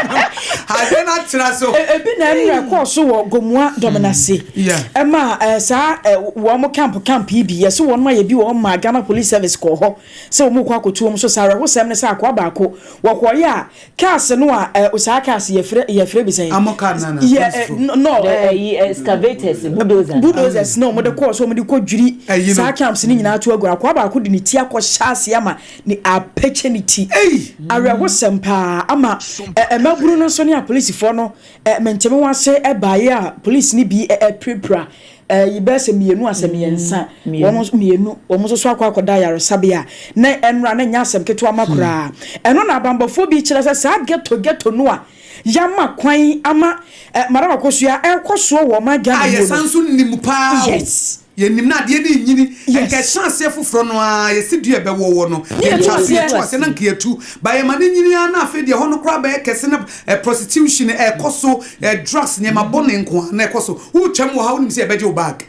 Adwene no atra so. Ebi na ɛnura ɛkɔɔ so wɔ Gomoa Dɔmenase. Yeah. Ɛma ɛɛ saa ɛ wɔn camp camp yi bi yɛsɛ wɔn ayɛ bi wɔ hɔ ma Ghana Police Service kɔɔ hɔ sɛ wɔn kɔ akɔtu wɔn so saa awerɛhosɛm ne sɛ akoa baako wɔkɔɔyɛ a Cars no a eh, saa cars yɛfrɛ yɛfrɛ bi sɛn? Armor car no ana? Yɛ eh, no The eh, ɛyi excavators, bulldozers. bulldozers na wɔde kɔɔ so wɔde kɔ dwiri Ɛyi no. saa camps no nyinaa to agu. Akoa baako de ne ti akɔ hyɛ ase ama ne apɛkyɛ ne ti. Ei! Awerɛhosɛm paa ama eh, mmabunu no nso ne apolisifoɔ no eh, mentemehoase baeɛ a polisi no bi eh, apirapira Ɛyi bɛyɛ sɛ mmienu asɛ mmiɛnsa, wɔn nso mmienu, wɔn nso so akɔ akɔda ayaresabea. Na ɛnora na ɛnyɛ asɛm ketewa ma koraa. Ɛno na abanbɔfoɔ bi kyerɛ sɛ saa ghetto ghetto no a yɛama kwan ama eh, Madam Akosua ɛrekɔ soɔ wɔ ɔman A Ghana mu no. yɛsan nso nim paa o. Yes. Yɛnim na adeɛ no renyini. Yes. Nka ɛhyɛ aseɛ foforɔ no ara, yɛsi dua ɛbɛwɔ wɔ no. Ne yɛtu Yɛtu aseɛ, aseɛ. yɛtu aseɛ na nka yɛtu. Ba yɛma no nyini ara na afei deɛ ɛhɔ no koraa bɛyɛ kɛse na eh, prostitution ɛrekɔ so, eh, drugs nneɛma bɔne nko ara na ɛkɔ so. Wotwam wɔ ha wonim sɛ yɛbɛgye wo bag.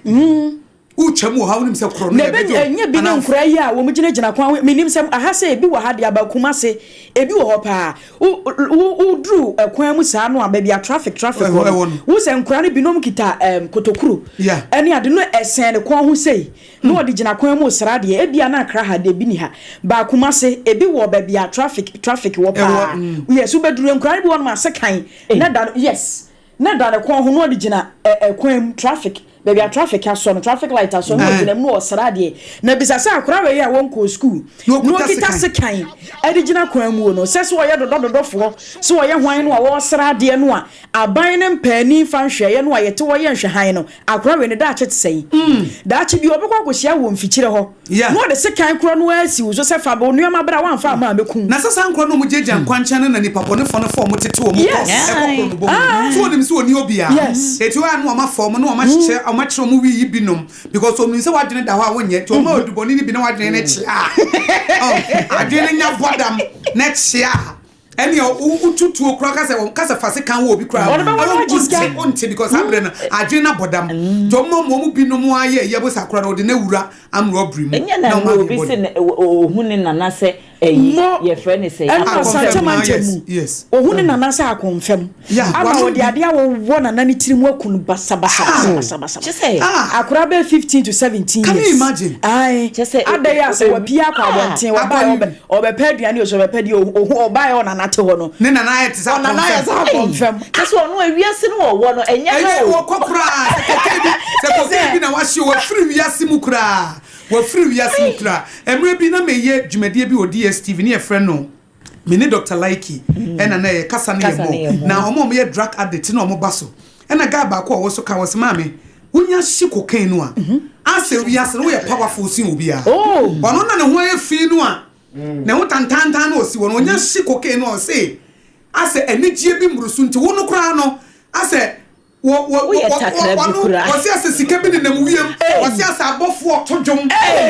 Wotwam wɔ ha wonim sɛ korɔ no Na yɛbɛgye wo. ɛnyɛ bi ne Anaa nkora yi a wɔn gyinagyina kwan ho menim sɛ aha sɛ ebi wɔ ha de aba Kumase ebi wɔ hɔ paa wo wo woduru kwan mu saa no a baabi a traffic traffic wɔ Ɛwɔ no no. wo sɛ nkora no binom kita ɛm kotokuro Yeah. ɛne ade no ɛsɛn ne kɔn ho sei na ɔde gyina kwan mu resra adeɛ ebia na Accra ha deɛ ebi ni ha ba Kumase ebi wɔ baabi a traffic traffic wɔ paa Ɛwɔ, yes wobɛduru nkora no bi wɔ nom asekan na da no yes Na da ne kɔn ho na ɔde gyina ɛ kwan mu, traffic, baabi a traffic asɔ no, traffic light asɔ no, na ɔgyina mu na ɔsra adeɛ. Na bisa sɛ akwadaa wei a wɔnkɔɔ sukuu Na na ɔkuta ɔkita sekan. sekan de gyina kwan mu no, sɛ sɛ ɔyɛ dodɔdodɔfoɔ, sɛ ɔyɛ hwan no a ɔresra adeɛ no a, aban no mpanin mfa nhwɛeɛ no a yɛte hɔ yɛ nhwɛhan no, akwadaa wei ne daakye te sɛn? Daakye bi ɔbɛkɔ akɔhyia wɔ mfikyire hɔ Yeah. na ɔde sekan korɔ no ara asi wo so sɛ fa wo nneɛma bra, woamfa amma a mɛku wo. Na sɛ saa nkoa no a wɔgyinagyina nkwankyɛn no na nnipa bɔnefoɔ no fa wɔn tete wɔn kɔ Yes. ɛkɔ kuro no bɔ mu no, Ah. so wɔnim sɛ wɔnni obiara? Yes. Enti hɔ a na wɔafa wɔn na wɔahyehyɛ, wɔakyerɛ wɔn wi yi bi nom, because wɔnim sɛ w'adwene da hɔ a wonyɛ, nti wɔma adubɔne no bi na w'adwene no kyea a, oh, adwene no nya bɔdam na ɛkyea a, Ɛnneɛ wo wotu tuo koraa ka sɛ wɔn ka sɛ fa sekan wɔ obi koraa Ɔde bɛwɔ no agye sika. ɔnte ɔnte because saa berɛ no adwene no abɔ dam nti wɔn ma wɔn binom ayɛ ɛyɛ bo saa koraa no ɔde no awura amrɔbri mu Ɛnyɛ na na wɔn mmerɛ ayɛ obi bɔne. se ɔhu ne nana sɛ ɛyi Mo yɛfrɛ ne sɛ ɛna Akɔmfɛm. Asante Ah, mantam yes, mu yes. ɔhu ne nana sɛ akɔmfɛm Yeah, ama wanom ɔde bi. adeɛ awowɔ nana ne tiri mu aku no basabasabasabasa. Kyɛ sɛ Ah, Akwadaa bɛyɛ 15 to 17 can you years. imagine? Ae. Kyɛ sɛ Adɛn a sɛ wapue akɔ abɔnten, wɔbaeɛ Akɔ ɔbɛ ɔbɛpɛ aduane o, sɛ ɔbɛpɛ deɛ ohu ɔbaeɛ ɔnana te hɔ no. Ne nana ayɛ te sɛ Ɔnana ayɛ akɔmfɛm. sɛ akɔmfɛm. Kyɛ sɛ ɔno ewiase no ɔwɔ no ɛnyɛ ha Ɛnyɛ o. wɔkɔ koraa sɛ cocaine bi sɛ cocaine bi na wahye o wafiri wiase mu koraa wafiri wiase mu koraa. Mmerɛ bi na meyɛ dwumadie bi wɔ DSTV ne yɛfrɛ no me ne Doctor Laiki ɛna na yɛ kasa no yɛ mɔ na wɔn a wɔyɛ drug addict na wɔn ba so ɛna guy baako a ɔwɔ so ka wɔ sɛ maame wonya hye cocaine no a asɛ wiase no woyɛ powerful sin obiara ɔno na ne ho ayɛ fi no a ne ho tantantan na ɔsi wɔ no ɔnya hye cocaine no a ɔse. Asɛ anigyeɛ bi mmoroso nti wo no koraa no asɛ wɔ wɔ Woyɛ wɔ takra bi wɔ koraa. Wɔsi asɛ sika bi nenam wiem. Wɔsi asɛ abɔfoɔ to dwom.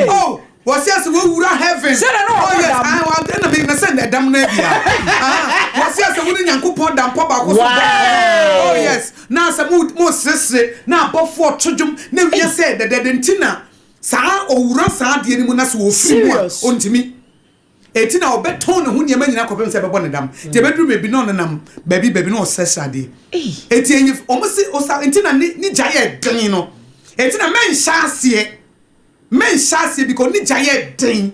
Oh, wɔsi asɛ wɔwura heaven. Sɛ na na Oh wɔkɔ yes, dam. ah, wa ɛna mi na sɛ ɛdam no abia. Ah, wɔsi asɛ wɔne Nyankopɔn da mpa baako so. Wow. Oh yes, na asɛ mo seresere na abɔfoɔ to dwom na wiase dɛdɛdɛ nti na saa owura saa adeɛ no mu na sɛ wɔfiri mu a Serious. ɔntumi. Eti na ɔbɛtɔn ne ho nneɛma nyinaa kɔpem sɛ ɛbɛbɔ ne dam. Nti ɛbɛduru baabi na ɔnenam baabi baabi na ɔsrɛsrɛ adeɛ. Eti ɛyɛ ɔmo se ɔsa nti na ne gya yɛ den no. Eti na mɛnhyɛ aseɛ, mɛnhyɛ aseɛ because ne gya yɛ den,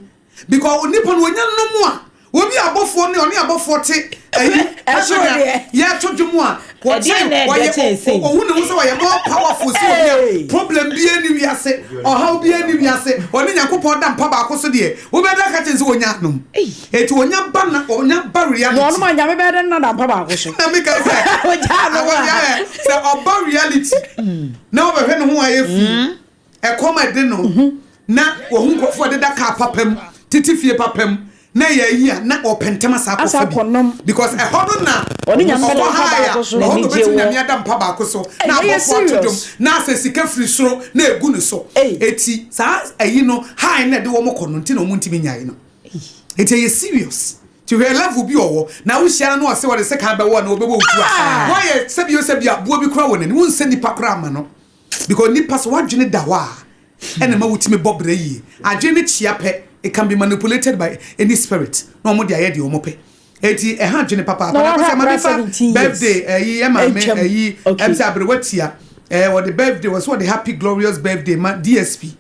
because onipa no onya nom a, obi abɔfoɔ ne ɔne abɔfoɔ te ɛyi Ɛsoro deɛ. yɛto dwom a Ɛdeɛn na ɛdɛ kyɛn sei? Ɔhu ne ho sɛ ɔyɛ more powerful sɛ obi a problem biara ni wiase, ɔhaw biara ni wiase, ɔne Nyankopɔn da mpa baako so deɛ, wobɛda ka kyɛn sɛ ɔnya anom. Eti ɔnya ba na ɔnya ba reality. Na ɔnom a, Nyame bɛyɛ dɛ nna da mpa baako so. Na meka sɛ Ɔgyaa no a. Awɔdeɛ sɛ ɔba reality na ɔbɛhwɛ ne ho ayɛ fi ɛkɔm ɛde no na wɔhu nkurɔfoɔ deda kaa papa mu, tete fie papa mu, na ɛyɛ ayi a na ɔpɛ ntɛm asa Asa akɔfa bi akɔnom. because ɛhɔ no na Ɔne Nyame ɔkɔ bɛda mpa high a baako so. ɛhɔ na N'ani gye ɔbɛtumi wɔ. Nyame ada mpa baako so na Ɛyɛ abɔfoɔ ato serious. dwom na asɛ sika firi soro na egu ne so. Ei. Eti saa ayi no high na ɛde wɔn kɔ no nti na wɔn ntumi nyae no. Eti ɛyɛ serious. Ti hwɛ level bi ɔwɔ na wohyia no na ɔsɛ wɔde sɛ kan bɛwɔ na wɔbɛbɔ otu a wɔayɛ sɛbi sɛbi aboa bi kora wɔ n'ani, wonsɛ nipa kora ama no, because nipa so wadwene da hɔ a ɛna ma wotumi bɔ brɛ yie. Adwene ne kyia pɛ, it can be manipulated by any spirit na wɔn de ayɛ deɛ wɔn pɛ. Eti ɛha adwene papaapa. Na na wahwɛ kɔsɛ maame akora fa 17 years. Birthday ɛyi ɛma me Atwam. ɛyi ɛm sɛ aberewa tia wɔde birthday wɔ so, wɔde happy glorious birthday ma DSP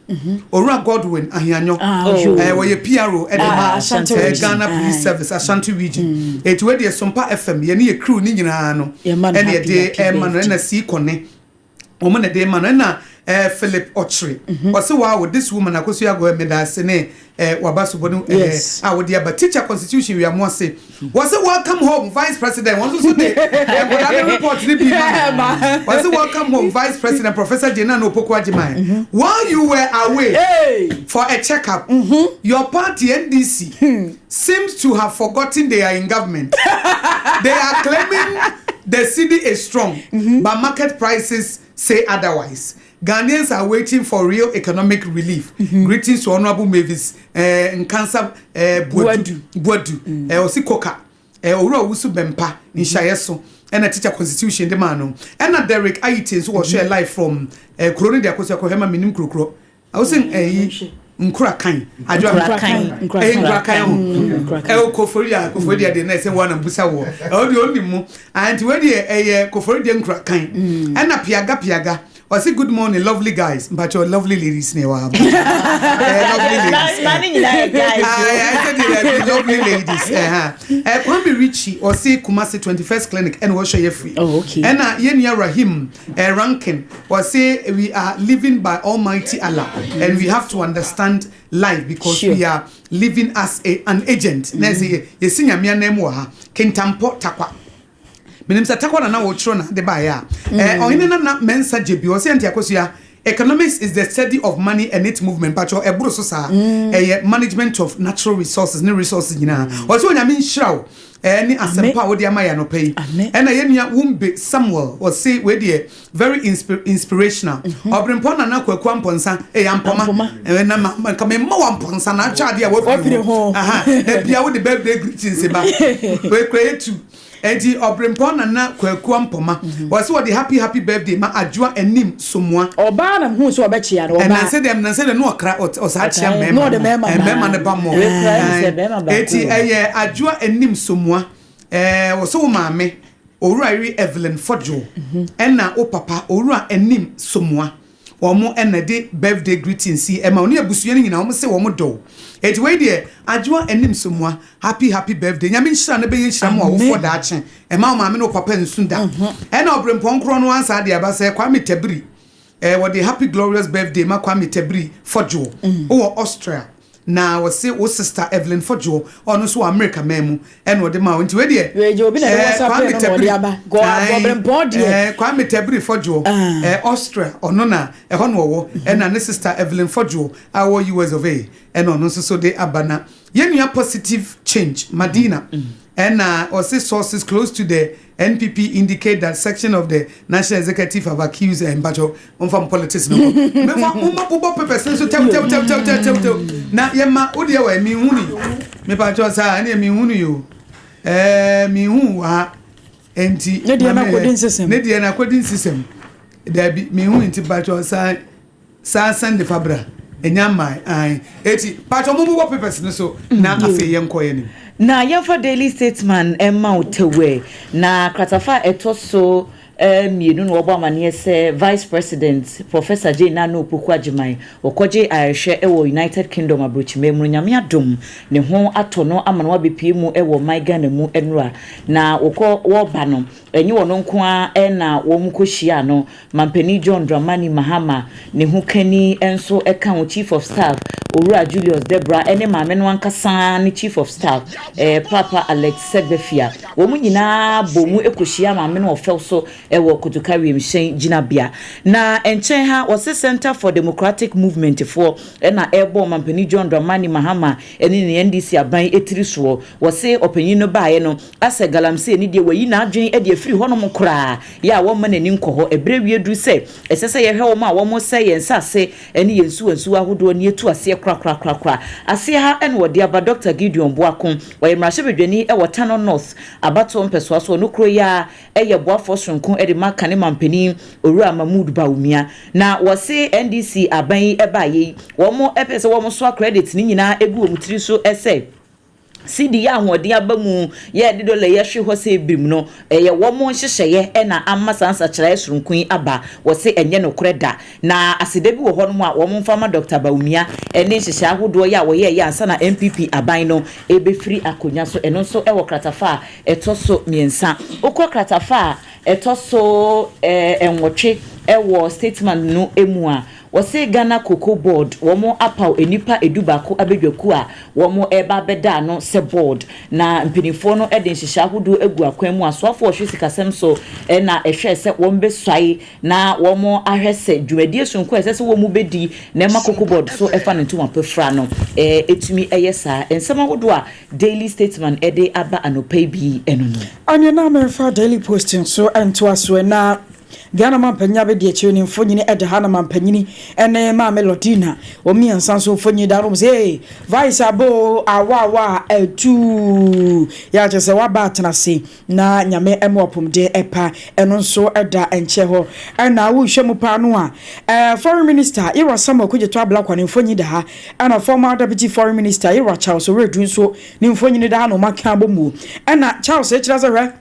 Owura Godwin Ahianyo. Ah, Oh. yo. Wɔyɛ PRO ɛde Ah, ma Ashanti Region. Ghana Police Service Ashanti Region. Eti wei deɛ, Sompa FM yɛne yɛ crew ne nyinaa no Yɛma no ɛna happy, yɛde happy ɛma no. birthday. Ɛna sii kɔne wɔn na de ma no. Ɛna Philip Ɔkyere ɔsɛ, "Wow, this woman Akosua Agɔ, meda ase ne waba sobɔ no a wɔde aba." Teacher Constitution wiamu ase wɔsɛ, "Welcome home, Vice President." Wɔn nso so de nkwadaa ne report ne bi ma no. Wɔsɛ, "Welcome home, Vice President Professor Jane Naana Opoku Agyemang. While you were away Hey. for a checkup, your party NDC seems to have forgotten they are in government. They are claiming the cedi is strong, but market prices say otherwise. Ghanaians are waiting for real economic relief. Greetings to Honorable Mavis Nkansa Buadu." Buadu. Osi Koka. Owura Owusu Bempa nhyɛeɛ so ɛna Teacher Constitution de maa no. Ɛna Derek Ayite nso wɔhwɛ live from kuro no de akɔsi akɔhwɛ ma menim kurokuro. Ɔsɛ ɛyi Nkurakan adwo. Nkurakan. Ɛyɛ Nkurakan ho. Nkurakan. Ɛwɔ Koforidua. Koforidua deɛ na ɛsɛ wɔn na mbusa wɔ ɛwɔ deɛ ɔnim mu anti wei deɛ ɛyɛ Koforidua Nkurakan. Ɛna Piaga Piaga ɔsi, "Good morning, lovely guys." Mpakyɛ, lovely ladies na ɛwɔ ha, lovely ladies. Ma ne nyinaa yɛ guys. Ayi, I said it, lovely ladies. Kwame Richie ɔsi Kumasi 21st Clinic ɛna wɔhwɛ yɛ free. Oh, okay. Ɛna yɛn Rahim Rankin ɔsi, "We are living by Almighty Allah and we have to understand life because we are living as an agent." Na ɛsɛ yɛ yɛsi Nyame anan mu wɔ ha. Kintampɔ Takwa, menim sɛ Takwa nana wɔtwerɛ na de baeɛ a ɔhene Nana Mɛnsa gye bi. Ɔsɛ, "Nti Akosua, economics is the study of money and its movement." Patro, ɛboro so saa. Ɛyɛ management of natural resources ne resources nyinaa. Ɔsɛ Onyame nhyira wo ne asɛmpa a wode ama yɛ anɔpa yi. Amen. Ɛna yɛnua Wumbe Samuel ɔse, wei deɛ very inspirational. Ɔberempɔ Nana Kwaku Ampɔnsa ɛyɛ Ampɔma. Ampɔma. Na nka memma wo ampɔnsa na atwa adeɛ a Wapiri ho. Aha, da bia wode birthday greetings ba, wekura etu. Enti Ɔberempɔ Nana Kwaku Ampɔma wɔsɛ wɔde happy happy birthday ma Adwoa Anim Somoa. Ɔbaa na hu sɛ ɔbɛkyea no. Ɔbaa. Ɛnansɛ deɛ nansɛ deɛ ne ɔkra ɔsaa kyea mmarima. Na ɔde mmarima ba. Mmarima ne ba mmɔ. Wekura yi sɛ bɛrima baako. Eti ɛyɛ Adwoa Anim Somoa, wɔsɛ wo maame Owura Yiri Evelyn Fɔdwo ɛna wo papa Owura Anim Somoa, wɔn ɛna de birthday greetings yi ɛma wɔn ne abusua no nyinaa. Wɔn sɛ wɔn dɔw. Eti wei deɛ, Adwoa Anim Somoa, happy happy birthday. Nyame nhyira no bɛyɛ nhyira mu a wofoɔ daakye ɛma wo maame ne wo papa nsu da. Ɛna Ɔberempɔn korɔ no ansa de aba sɛ Kwame Tabiri, wɔde happy glorious birthday ma Kwame Tabiri Fɔdwo wowɔ Austria, na wɔse wo sister Evelyn Fɔdwo, ɔno nso wɔ America man mu, ɛna ɔde ma wo. Nti wei deɛ Wei deɛ, obi na de WhatsApp Kwame no na ɔde Tabiri. aba. Ɔberempɔn deɛ. Kwame Tabiri Fɔdwo, Austria, ɔno na ɛhɔ na ɔwɔ, ɛna ne sister Evelyn Fɔdwo a ɔwɔ US of A, ɛna ɔno nso so de aba. Na yɛn nua Positive Change Madina. Ɛna ɔse sources close to the NPP indicate that section of the national executive have accused eh, mpakyɛw momfa mo politics no nkɔ. Memfa momma bobɔ papers no so tɛw tɛw tɛw tɛw tɛw tɛw tɛw na yɛma wo deɛ wɔ menhu ni mepakyɛw saa ɛne menhu no yo ɛɛ menhu wɔ ha enti Ne deɛ no akɔdi nsesɛm. Ne deɛ no akɔdi nsesɛm daabi menhu nti pakyɛw saa Saa sɛnde fa bra ɛnya mmae ae eti paatwɔ mo bobɔ papers no so na afei yɛn kɔ yɛn nim. Na yɛmfa Daily Statesman mma wo tɛwɛ. Na kratafa a ɛtɔ so mmienu na wɔbɔ amaneɛ sɛ Vice President Professor Jane Nana Opoku Agyemang wɔkɔgyee ayarehwɛ wɔ United Kingdom abrokyiman mu no Nyame adom ne ho atɔ no ama no abɛpue mu wɔ ɔman Ghana mu nnora. Na wɔkɔ wɔreba no ɛnyɛ wɔn nko ara na wɔkɔhyiaa no Mampanin John Dramani Mahama ne ho kani nso ka ho, Chief of Staff Owura Julius Debrah ne maame no ankasa ne Chief of Staff Paapa Alex Segbefia. Wɔn nyinaa bɔɔ mu kɔhyiaa maame no ɔfɛw so wɔ Kotoka wiemhyɛn gyinabea. Na nkyɛn ha wɔse Centre for Democratic Movement foɔ na ɛrebɔ Ɔmampanin John Dramani Mahama ne ne NDC aban tiri soɔ. Wɔse ɔpanyin no baeɛ no asɛ galamsey no deɛ wayi n'adwene de afiri hɔnom koraa yɛ a wɔmma n'ani nkɔ hɔ. Ɛberɛ wie duru sɛ ɛsɛ sɛ yɛhwɛ wɔn a wɔresɛe yɛn nsase ne yɛn nsuwansuwa ahodoɔ no yɛtu aseɛ korakorakorakora. Aseɛ ha na wɔde aba Dɔkta Gideon Boako. Ɔyɛ mmarahyɛbadwani wɔ Tano North abatoɔ mpɛsoa so. Ɔno kuro yi ara yɛ boafoɔ soronko de ma kane mampanin Owura Mahmood Bawumia. Na wɔse NDC aban yi baeɛ yi wɔpɛ sɛ wɔsoa credit no nyinaa gu wɔn tiri so sɛ, Cedi yɛ ahoɔden aba mu yɛ de dɔla yi ahwe hɔ sɛ birim no, ɛyɛ wɔn nhyehyɛeɛ na ama saa nsakyeraeɛ soronko yi aba. Wɔse ɛnyɛ nokorɛ da. Na aseda bi wɔ hɔnom a wɔmfa ma Dɔkta Bawumia ne nhyehyɛe ahodoɔ yi a wɔyɛeɛ ansa na NPP aban no rebɛfiri akonnwa so. Ɛno nso wɔ kratafa a ɛtɔ so mmiɛnsa. Wokɔ kratafa a ɛtɔ so nwɔtwe wɔ Statesman no mu a, Wɔse Ghana Cocoa Board wɔn apaw nnipa edubaako abadwakuo a wɔn reba abɛda ano sɛ board. Na mpaninfoɔ no de nhyehyɛɛ ahodoɔ agu akwan mu. Asoafoɔ a wɔhwɛ sikasɛm so na ɛhwɛɛ sɛ wɔn bɛsuae na wɔn ahwɛ sɛ dwumadie sononko a ɛsɛ sɛ wɔn bɛdi na ɛma Cocoa Board so fa ne ntoma pa fira no tumi yɛ saa. Nsɛm ahodoɔ a Daily Statesman de aba anɔpa yi bi no no. Ɛneɛ na memfa Daily Post nso ntoa so na Ghana mampanyin abadiakyire ne mfonyin da ha na mampanyini ne Maame Lordina wɔn mmiɛnsa nso mfonyin da hɔ nom sɛ ee vice aba o awa awa atuu yɛ akyɛ sɛ waba atena ase na nyame ɛma ɔpomden ɛpa ɛno nso ɛda nkyɛ hɔ ɛna wohwɛ mu paa no a ɛɛ foreign minister Yewa Samuel Kogyeto Ablakwa ne mfonyin da ha ɛna former deputy foreign minister Yewa Charles Oweredu nso ne mfonyin da ha na wɔn aka abɔ mu ɛna Charles ɛkyerɛ sɛ hwɛ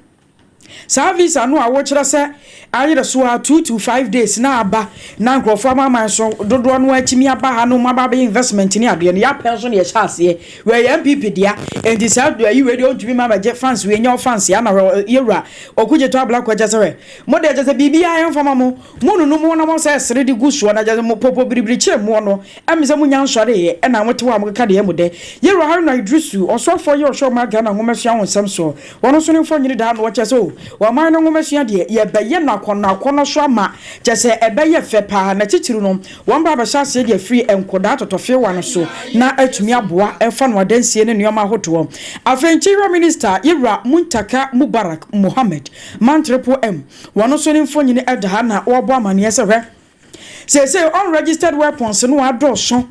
Saa visa no a wokyerɛ sɛ ayere so ara 2 to 5 days na aba na nkurɔfoɔ amanaman so dodoɔ no atumi aba ha no mu aba abɛyɛ investment ne adeɛ no, yɛapɛ nso na yɛhyɛ aseɛ. Wei yɛ NPP dea, enti saa ayi wei deɛ ɔntumi ma bɛgye fans wei nyɛ wo fans ana hwɛ yɛwura Okudzeto Ablakwa kyɛ sɛ hwɛ mo deɛ kyɛ sɛ biribiara yɛmfa ma mo, mo nunu mo na mo sɛ sere de gu soɔ na kyɛ sɛ mo popo biribiri kyerɛ moɔ no Ɛme sɛ monya nsɔreeɛ ɛna mote hɔ a mokeka deɛ ɛmu dɛ. Yɛwura Haruna Iddrisu, ɔsoafoɔ yi a ɔhwɛ ɔman Ghana nwomasua ho nsɛm soɔ, ɔno nso ne mfɔnyini daa no ɔkyerɛ sɛ oh, ɔman no nwomasua deɛ yɛbɛyɛ no akɔnnɔ akɔnnɔ so ama kyerɛ sɛ ɛbɛyɛ fɛ paa na titiriw no wɔn ba abɛhyɛ aseɛ de afiri nkɔdaa tɔtɔfeewa no so na atumi aboa ɛfa no adansie ne nnoɔma ahodoɔ. Afei Interior Minister Yɛwura Muntaka Mubarak Mohammed, Mantriple M, wɔn nso ne mfɔnyini da ha na ɔrebɔ amaneɛ sɛ hwɛ, Seesei unregistered weapons no adɔɔso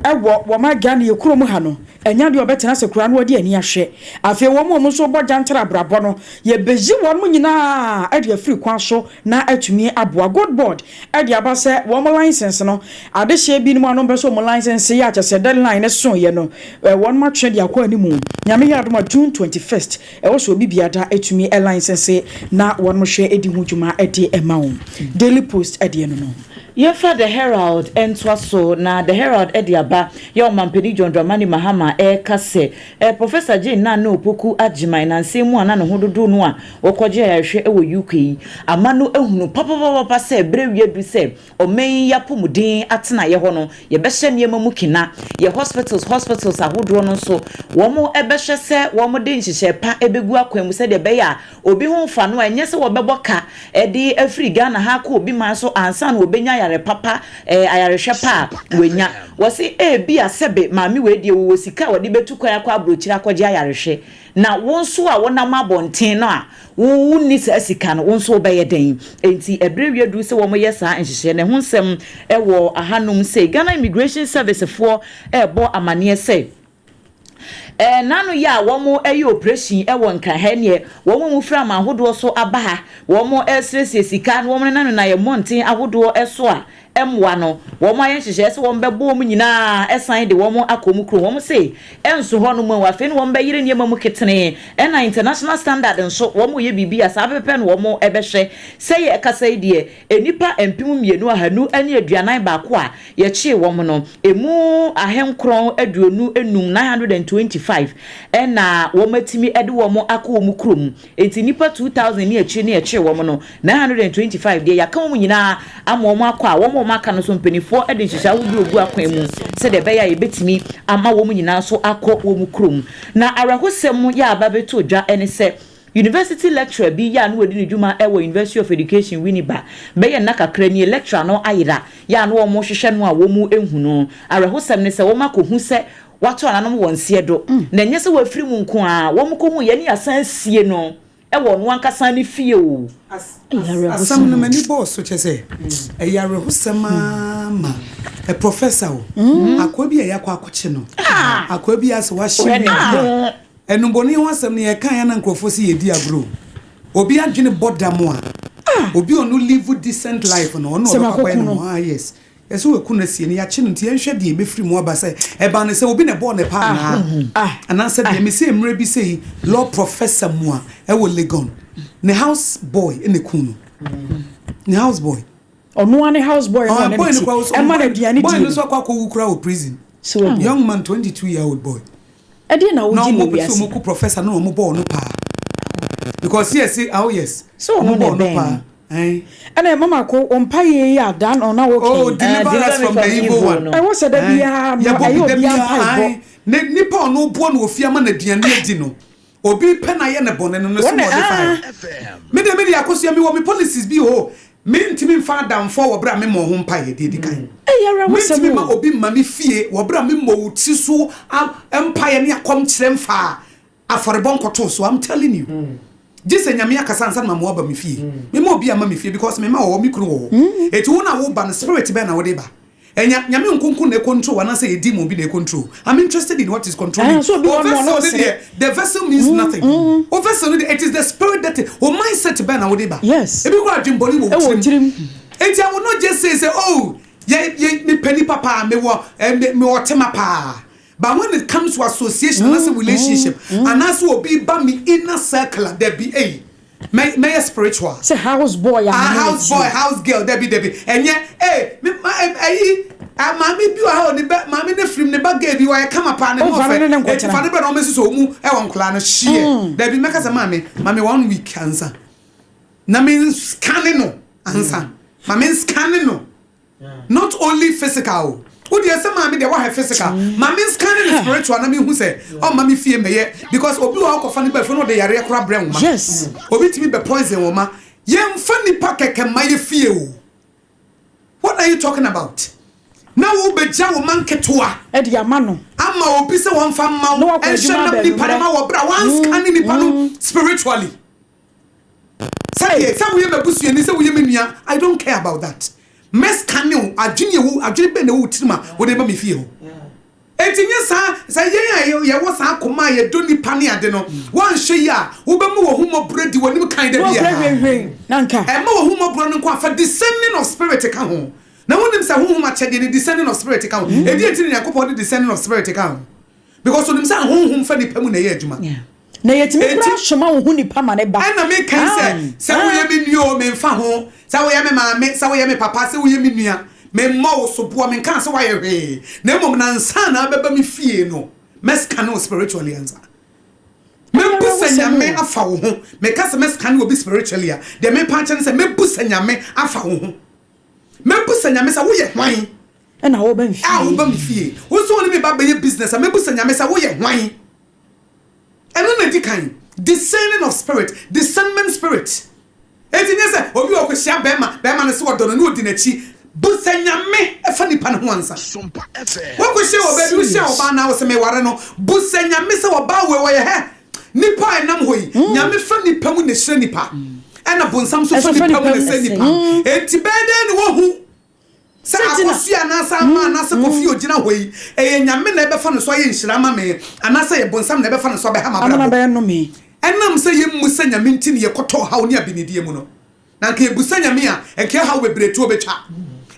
wɔ wɔn Ghana yɛ kurom ha no, ɛnyɛ adeɛ a wɔbɛtena ase koraa na wɔde ani ahwɛ. Afei wɔn a wɔn nso bɔ gyantra abrabɔ no, yɛbɛyi wɔn nyinaa de afiri kwan so na atumi aboa. Gold Board de aba sɛ wɔn license no, adehyeɛ binom a wɔmpɛ sɛ wɔn license yɛ a kyerɛ sɛ deadline no soeɛ no, wɔn atwe de akɔ anim. Nyame yɛ adom a June 21st Ɛwɔ sɛ obi biada tumi license na wɔnom hwɛ di ho dwuma de ma wo. Daily Post deɛ no no. Yɛmfa The Herald ntoa so, na The Herald de aba yɛ Ɔmanpanin John Dramani Mahama reka sɛ Professor Jane Naana Opoku Agyemang nnansa yi mu a na ne ho dodo no a ɔkɔgye ayarehwɛ wɔ UK yi ama no ahunu papapapapa sɛ berɛ wie adu sɛ Ɔman yi apɔmuden atenaeɛ hɔ no, yɛbɛhyɛ nneɛma mu kena. Yɛ hospitals hospitals ahodoɔ no nso, wɔbɛhwɛ sɛ wɔde nhyehyɛe pa bɛgu akwan mu sɛdeɛ ɛbɛyɛ a obi ho mfa no a, ɛnyɛ sɛ wɔbɛbɔ ka de afiri Ghana ha akɔ obi man so ansa na wɔbɛnya ayaresa. ayare papa, eh, ayarehwɛ pa a, wanya. Wɔse ebia sɛbe maame wei deɛ wɔwɔ sika a wɔde bɛtu kwan akɔ aburokyire akɔgye ayarehwɛ. Na wo nso a wonam abɔnten no a wonni saa sika no, wo nso wobɛyɛ dɛn? Enti ɛberɛ wie duru sɛ wɔyɛ saa nhyehyɛeɛ no. Ɛho nsɛm wɔ ahanom sei. Ghana Immigration Service foɔ rebɔ amaneɛ sɛ, Nnaano yi a wɔreyɛ oprehyɛn wɔ Nkran ha yi neɛ, wɔn a wɔfiri aman ahodoɔ so aba ha, wɔresrɛsrɛ sika na wɔnenanena yɛn mmɔnten ahodoɔ so a mmoa no, wɔayɛ nhyehyɛeɛ sɛ wɔbɛbɔ wɔn nyinaa san de wɔn akɔ wɔn kurom. Wɔse ɛnso hɔ nom o, afei na wɔbɛyere nneɛma mu ketenee. Ɛna international standard nso, wɔreyɛ biribi a saa pɛpɛpɛ na wɔbɛhwɛ. Sɛ yɛrekasa yi deɛ, nnipa 2141 a yɛkyee wɔn no, ɛmu 925, 925, na wɔatumi de wɔn akɔ wɔn kurom. Enti nnipa 2,000 ne akyire ne yɛkyee wɔn no, 925 deɛ yɛaka wɔn nyinaa ama wɔn akɔ a wɔn a wɔaka no nso mpanimfoɔ de nhyehyɛe ahodoɔ regu akwan mu sɛdeɛ ɛbɛyɛ a yɛbɛtumi ama wɔn nyinaa nso akɔ wɔn kurom. Na awerɛhosɛm yɛ a aba abɛtɔ dwa ne sɛ, University lecturer bi yɛ a na wadi ne dwuma wɔ University of Education Winneba bɛyɛ nna kakra nie, lecturer no ayera yɛ a na wɔrehwehwɛ no a wɔnhu no. Awerɛhosɛm ne sɛ wɔakɔhu sɛ Wɔato ananom wɔ nseɛ do, na ɛnyɛ sɛ wɔafiri mu nko ara, wɔkɔhuu yɛn ne yɛasan asie no wɔ ɔno ankasa ne fie o. Asɛm no m'ani bɔɔ so kyerɛ sɛ ɛyɛ awerɛhosɛm ara ma professor o, akoa bi a yɛakɔ akɔkye no, akoa bi a sɛ wahye biribi a, nnubɔne ho asɛm no yɛka a na nkurɔfoɔ sɛ yɛdi agorɔ o. Obi adwene bɔ dam a, obi a ɔno live decent life no, ɔno na ɔbɛkɔ akɔyɛ ne ho, ah yes. Yɛse waku no asie no yɛakye no nti yɛnhwɛ deɛ ɛbɛfiri mu aba sɛ ɛbaa no sɛ obi na ɛbɔɔ no paa anaa anaasɛ deɛ mese mmerɛ bi sei law professor mua ɛwɔ Legon ne house boy na ɛkuu no ne house boy. Ɔno ara ne house boy no a na ne ti ɛma no aduane die boy no nso akɔ akɔwu koraa wɔ prison young man 22 year old boy. Ɛdeɛ na wogye no wiase. Na wɔn pɛ sɛ wɔn ku professor no na wɔn bɔɔ no paa because yes oh yes wɔn bɔɔ no paa. Ɛna mama ko wɔn mpa yie yi a dan ɔna wɔ kɛn. Oh deliver us from the evil one. Ɛwɔ sɛ da biara no ɛyɛ obi mpa bɔ. Ne nipa ɔno boɔ no ofie ama na aduane adi no obi pɛ na ayɛ ne bɔne no no so wɔde fa. Me de me de akosua mi wɔ me policies bi o. Mentumi mfa adamfoɔ wɔ berɛ a memmɔɔ ho mpaeɛ, deɛ ɛdi kan. Mentumi mma obi mma me fie wɔ berɛ a memmɔɔ wo tiri so mpaeɛ ne akɔmkyerɛ mfaa afɔrebɔ nkɔtoo so. I'm telling you. Gye sɛ Nyame akasa ansa na mama woaba me fie. Memma obi amma me fie because me mma wɔ hɔ, me kunu wɔ hɔ. Enti wo no a woba no, spirit bɛn na wode ba? Ɛnyɛ Nyame nkonko na ɛcontrol wo anaasɛ ɛyɛ demon bi na ɛcontrol wo? I'm interested in what is controlling you. Wo vessel no deɛ, the vessel means nothing. Wo vessel no deɛ, it is the spirit that, wo mindset bɛn na wode ba? Ebi koraa adwembɔne wɔ wo tirim. Enti I will not just say sɛ, oh, yɛ, yɛ, mepɛ nipa paa, mewɔ, eh, mewɔ tema paa. But when it comes to association anaasɛ relationship, anaasɛ obi ba me inner circle a, dabi, ei. Mɛ mɛyɛ spiritual. Sɛ house boy a. Ah house boy house girl dabi dabi ɛnyɛ ee me ma ɛyi ah maame bi wɔ ha o ne bɛ maame ne firim ne ba girl bi ɔyɛ kama paa ne ho ɔfɛ eti fa ne bɛ na wɔn bɛsosɔ wɔn mu ɛwɔ nkɔla no hyeɛ dabi mɛka sɛ maame maame one week ansa na me nscanne no ansa maame nscanne no. Not only physical o. Wo deɛ sɛ maame deɛ wahwɛ physical. Ma me scan ne spiritual na me hu sɛ ɔmma me fie mmɛyɛ because obi wɔ hɔ kɔfa ne ba fie na ɔde yareɛ koraa brɛ wo ma. Yes. Obi tumi bɛ poison wo ma. Yɛnfa nipa kɛkɛ mma yɛ fie o. What are you talking about? Na wo bɛgya wo ma nketewa. Ɛde ama no. Ama obi sɛ wɔnfa mma wo. Ɛnhyɛ nam nipa no ma wɔ berɛ a wɔn scan nipa no spiritually. Sɛdeɛ sɛ woyɛ m'abusuani sɛ woyɛ me nua I don't care about that. Mɛscanne wo adwene ɛwɔ adwene bɛn na ɛwɔ wo tirim a wode ba me fie hɔ. Enti nyɛ saa sɛ yɛn a yɛwɔ saa koma a yɛdɔ nipa ne ade no woanhwɛ yie a wobɛma w'ahummɔborɔ adi w'anim kan da biara. Ɛmma w'ahummɔborɔ no nko a fa discerning of spirit ka ho. Na wonim sɛ honhom akyɛdeɛ no discerning of spirit ka ho. Ɛdeɛn nti na Nyankopɔn de discerning of spirit ka ho? Because onim sɛ ahonhom fa nipa mu na ɛyɛ adwuma. Na yɛtumi koraa soma wo ho nipa ma ne ba. Ɛna me kan sɛ, sɛ woyɛ me nua o, memfa ho, sɛ woyɛ me maame, sɛ woyɛ me papa, sɛ woyɛ me nua, memmɔ wo soboɔ, menkaa sɛ woayɛ hwee, na mmom na ansa na abɛba me fie no, mɛscanne wo spiritually ansa. Mɛbu sɛ Nyame afa wo ho. Meka sɛ mɛscanne obi spiritually a, deɛ mepa akyɛ ne sɛ mɛbu sɛ Nyame afa wo ho. Mɛbu sɛ Nyame sɛ woyɛ hwan? Ɛna woba me fie. A woba me fie. Wo nso wo ne me ba bɛyɛ business a, mɛbu sɛ Nyame sɛ woyɛ hwan? Ɛno na ɛdi kan. Discerning of spirit, discernment spirit. Enti nyɛ sɛ obi ɔkɔhyia bɛrima, bɛrima no sɛ ɔdɔ no na ɔdi n'akyi. Busa Nyame fa nipa no ho ansa. Woakɔhyia ɔbaa bi, wohyia ɔbaa na wosɛ meware no, busa Nyame sɛ ɔbaa wei ɔyɛ hɛ. Nipa a ɛnam hɔ yi, Nyame fa nipa mu na ɛhyira nipa, ɛna bonsam nso fa nipa mu na ɛsɛe nipa. Enti bɛyɛ dɛn na woahu sɛ Akosua anaasɛ Ama anaasɛ Kofi a ogyina hɔ yi, ɛyɛ Nyame na ɛbɛfa no so ayɛ nhyira ama me anaasɛ ɛyɛ bonsam na ɛbɛfa no so abɛha m'abrabɔ? Ɛnam sɛ yɛmmu sɛ Nyame nti na yɛkɔtɔ ɔhaw ne abenedie mu no, Na anka yɛbusa Nyame a, anka ɛhaw bebree toɔ bɛtwa.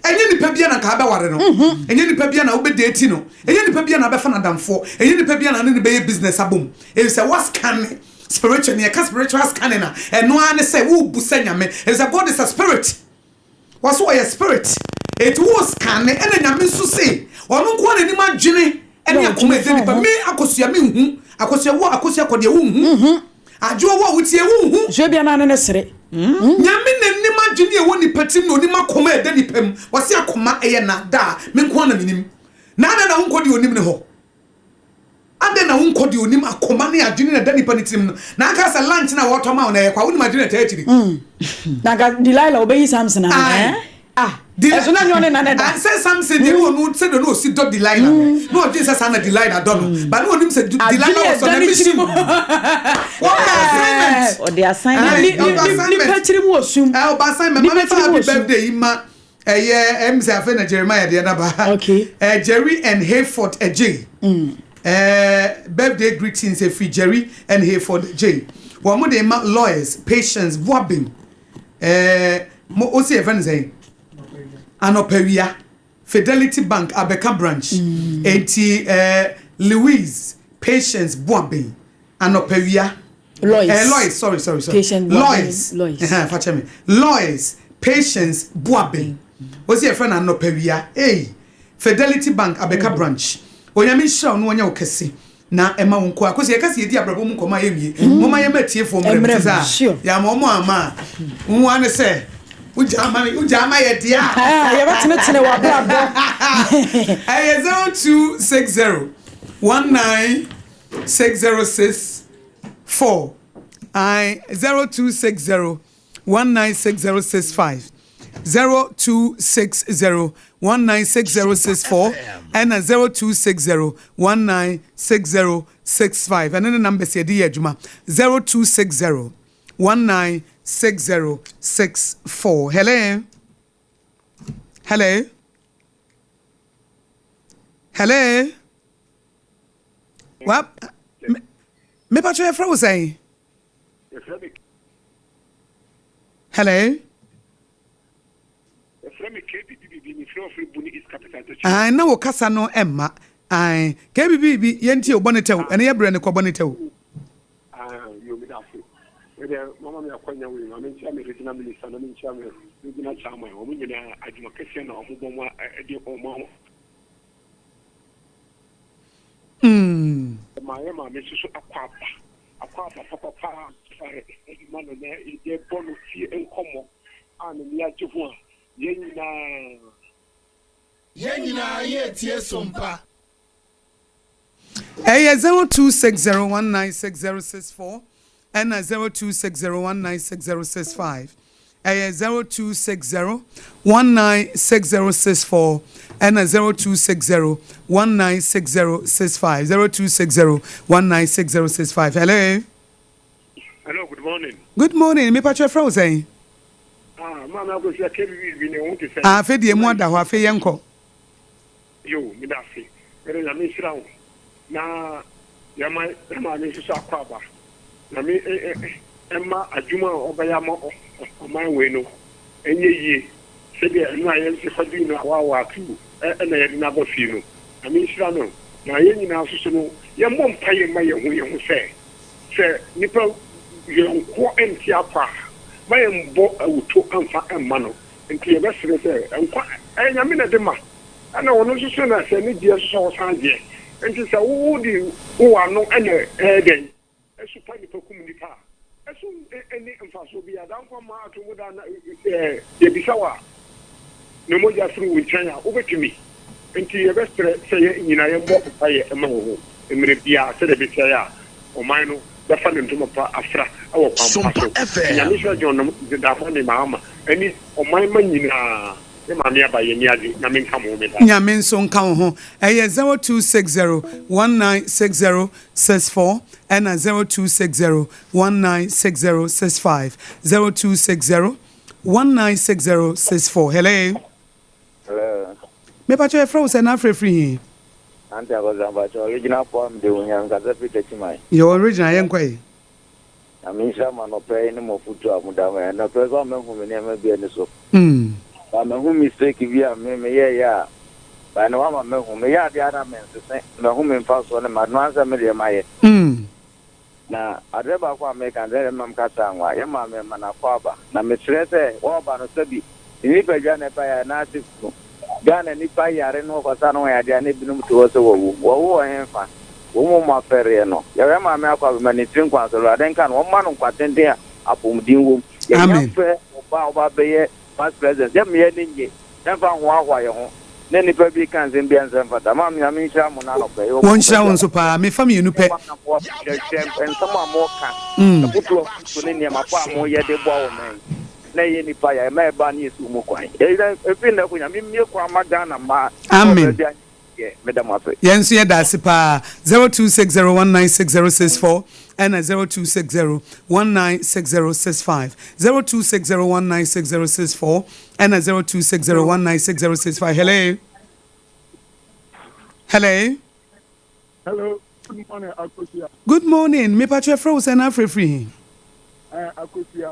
Ɛnyɛ nipa biara na anka wobɛware no, ɛnyɛ nipa biara na wobɛ date no, ɛnyɛ nipa biara na wobɛfa no adamfoɔ, ɛnyɛ nipa biara na wone no bɛyɛ business abom. Efisɛ woa scanne spiritual, nea yɛka spiritual scanning a, ɛno ara ne sɛ worebusa Nyame. Efisɛ God is a spirit. Wɔse ɔyɛ spirit. Enti wo scanne, ɛna Nyame nso se ɔno nko ara na nim adwene ne akoma a ɛda nipa. Me Akosua menhu, Akosua wo Akosua kɔ deɛ wonhu. Adwoa wo a wotie wo nhu. Hwɛ bia na ne ne sere. Nyame na nim adwene a ɛwɔ nipa tirim na onim akoma a ɛda nipa mu. Wɔse akoma ɛyɛ naadaa, me nko ara na menim. Na adɛn na wonkɔ deɛ onim no hɔ? Adɛn na wonkɔ deɛ onim akoma ne adwene na ɛda nipa no tirim no? Na anka sɛ lunch no a wɔtɔ ma wo no ɛyɛ kwa, wonim adwene a ɛtaa akyiri. Na anka Delilah ɔbɛyi Samson ano. Ae. Ah, ɛso na nyɛ ɔne na ne da. Sɛ Samson deɛ na ɔno sɛdeɛ na ɔsi dɔ Delilah no, na ɔdwen sɛ saa na Delilah dɔ no, but na ɔnim sɛ Delilah was on a mission. Wɔma assignment. Ɔde assignment. Ɔba assignment. Nipa tiri mu wɔ sum. Ɔba assignment. Maame fa happy birthday yi ma ɛyɛ ɛm sɛ afei na Jeremiah deɛ naba. Okay. Jerry and Hayford Adjei. Birthday greetings ɛfiri Jerry and Hayford Adjei. Wɔn de ma Lois Patience Boabeng. Ɛɛ mo o si yɛfrɛ no sɛn anɔpawia Fidelity Bank Abɛka branch mm. enti ɛɛ Louise Patience Boaben anɔpawia Lois ɛɛ Lois sorry sorry sorry Patience Lois Lois ɛhɛn fakyɛ mi Lois Patience Boaben o si yɛfrɛ no anɔpawia ei Fidelity Bank Abɛka mm. branch onyame nhyira wo na wɔnyɛ wo kɛse. Na ɛma wo nkoa. Kosi yɛka sɛ yɛdi abrabɔ mu nkɔmmɔ a yɛnwie. Momma yɛmma atiefoɔ mmerɛ mu. Te sɛ a yɛama wɔn amma a, wo ara ne sɛ wogya ama me, wogya ama yɛ deɛ a. Yɛbɛtenetene w'abrabɔ. Ɛyɛ 0260 19 6064. Ae, 0260 196065, 0260 196064 ɛna 0260 196065 ɛno ne numbers yɛde yɛ adwuma 0260 196064 hello hello hello wa mepatro yɛfrɛ wo sɛn Hello. Yɛfrɛ me KBBB, mefrɛ wo firi Buni East Capital District. Ae, na wo kasa no ɛmma. Ae, KBBB, yɛntie o, bɔ ne tɛw, ɛne yɛ berɛ no kɔ, bɔ ne tɛw. Ah, yo, meda ase. Wede, mama me akwanya wei, ma menkyia me regional minister na menkyia me regional chairman, wɔn nyinaa adwuma kɛseɛ na wɔn bɔ mu de wɔn ho. Mm. Ma yɛ maame nso so akɔ aba. Akwaaba papapa a yɛde ma no na yɛbɔ no fie nkɔmmɔ a n'ani agye ho a, yɛn nyinaa. Yɛn nyinaa yɛretie Sompa. Ɛyɛ 0260196064 ɛna 0260196065. Ɛyɛ 0260 196064 ɛna 0260 196065 0260 196065 Hello. Hello, good morning. Good morning. Me patro frɛ wo sɛn? Ah, maame akosua KBB bi ne ho te sɛn? Ah, afei deɛ mu ada hɔ, afei yɛnkɔ. Yo, meda ase. Mede Nyame nhyira wo na yɛma yɛ maame nso so akwaaba. Nyame mma adwuma a ɔbɛyɛ ama ɔman wei no nyɛ yie sɛdeɛ ɛno a yɛn nso kɔdii no awaawaa atuu na yɛde no aba fie no. Nyame nhyira no na yɛn nyinaa nso so no yɛmmɔ mpaeɛ mma yɛn ho yɛn ho sɛ sɛ nipa yɔnkoɔ nte akɔ a ma yɛmmɔ awuto mfa mma no. Nti yɛbɛsrɛ sɛ nkwa ɛyɛ Nyame na ɛde ma ɛna ɔno nso so na sɛ ne gyeɛ nso sɛ ɔsan gyeɛ nti sɛ wo de wo w'ano ɛna ɛyɛ dɛn ɛsopa nipa kum nipa a ɛso ɛni mfasoɔ biara daa nkwa ma ato mu daa na ɛɛ yɛbisa wo a na mogya firi wo nkyɛn a wobɛtumi nti yɛbɛsrɛ sɛ yɛ nyina yɛmmɔ mpaeɛ ɛma wo ho mmerɛ biara sɛdeɛ ɛbɛsiaeɛ a ɔman no bɛfa ne ntoma pa afra wɔ kwan pa so. Nyame nhyira John Dramani Mahama ɛne ɔman ma nyinaa. Me maame aba yɛn ani agye Nyame nka mo ho meda. Nyame nso nka wo ho. Ɛyɛ 0260 1960 64 ɛna 0260 1960 65 0260 1960 64 Hello. Hello. Me pacho yɛfrɛ wo sɛ na afrɛ firi he? Auntie Akosa mpacho original poa mede wo hia mekasa firi Techiman. Yɛ original yɛnkɔ ɛ. Nyame nhyira mo anɔpa yi ne mo afutuo a mode ama yɛn. Anɔpa yi koraa mahu me nneɛma bi ani so. But mahu mistake bi a me meyɛeɛ a but ɛnɛ woama mahu. Meyɛ adeɛ a na mensese. Mahu me mfasoɔ ne m'ade no ara sɛ me deɛ mayɛ. Na adeɛ baako a meka no, ɛmma me kasa nwa. Yɛn maame ma no akwaaba. Na mesrɛ sɛ wɔreba no sɛbi ne nipadua na ɛbaeɛ anaasɛ funu. Ghana nipa yare na wɔkɔsa no ho yadeɛ a na ebinom te hɔ sɛ wɔawu. Wɔwo wɔ henfa? Wɔn mmom afɛreɛ no. Yɛwɔ yɛn maame akwaaba ma ne tiri nkwa so. Awurade nka no. Wɔmma no nkwa tenten a apɔmuden wom. Yɛnya Amen. fɛ ɔba a ɔba abɛyɛ Vice President. Yɛmma yɛn ani nnye. Yɛmfa nhoahoa yɛn ho. Na nnipa bi reka nsɛm bi a ɛnsɛ mfata. Maame Nyame nhyira mo na anɔpa yi. Wɔ mo Wɔnhyira wo dwumadie nso paa. Mefa mmienu pɛ. Mo na mo hwɛhwɛ nsɛm a moka, afotuo a motu ne nneɛma pa a moyɛ de boa ɔman yi na ɛyɛ nnipa ya. Ɛma ɛba ne yɛsi mu kwan. Ɛfiri nnɛ kɔ Nyame mmue kwan ma Ghana mmaa sɛ Amen. ɔbaa biara nyɛ deɛ. Meda mo ase. Yɛn nso yɛda ase paa. 0260196064 ɛna 0260196065. 0260196064 ɛna 0260196065. Hello. Hello. Hello, good morning, Akosia. Good morning. Mepa kyɛw yɛfrɛ wo sɛn na afrɛ firi he? Akosia,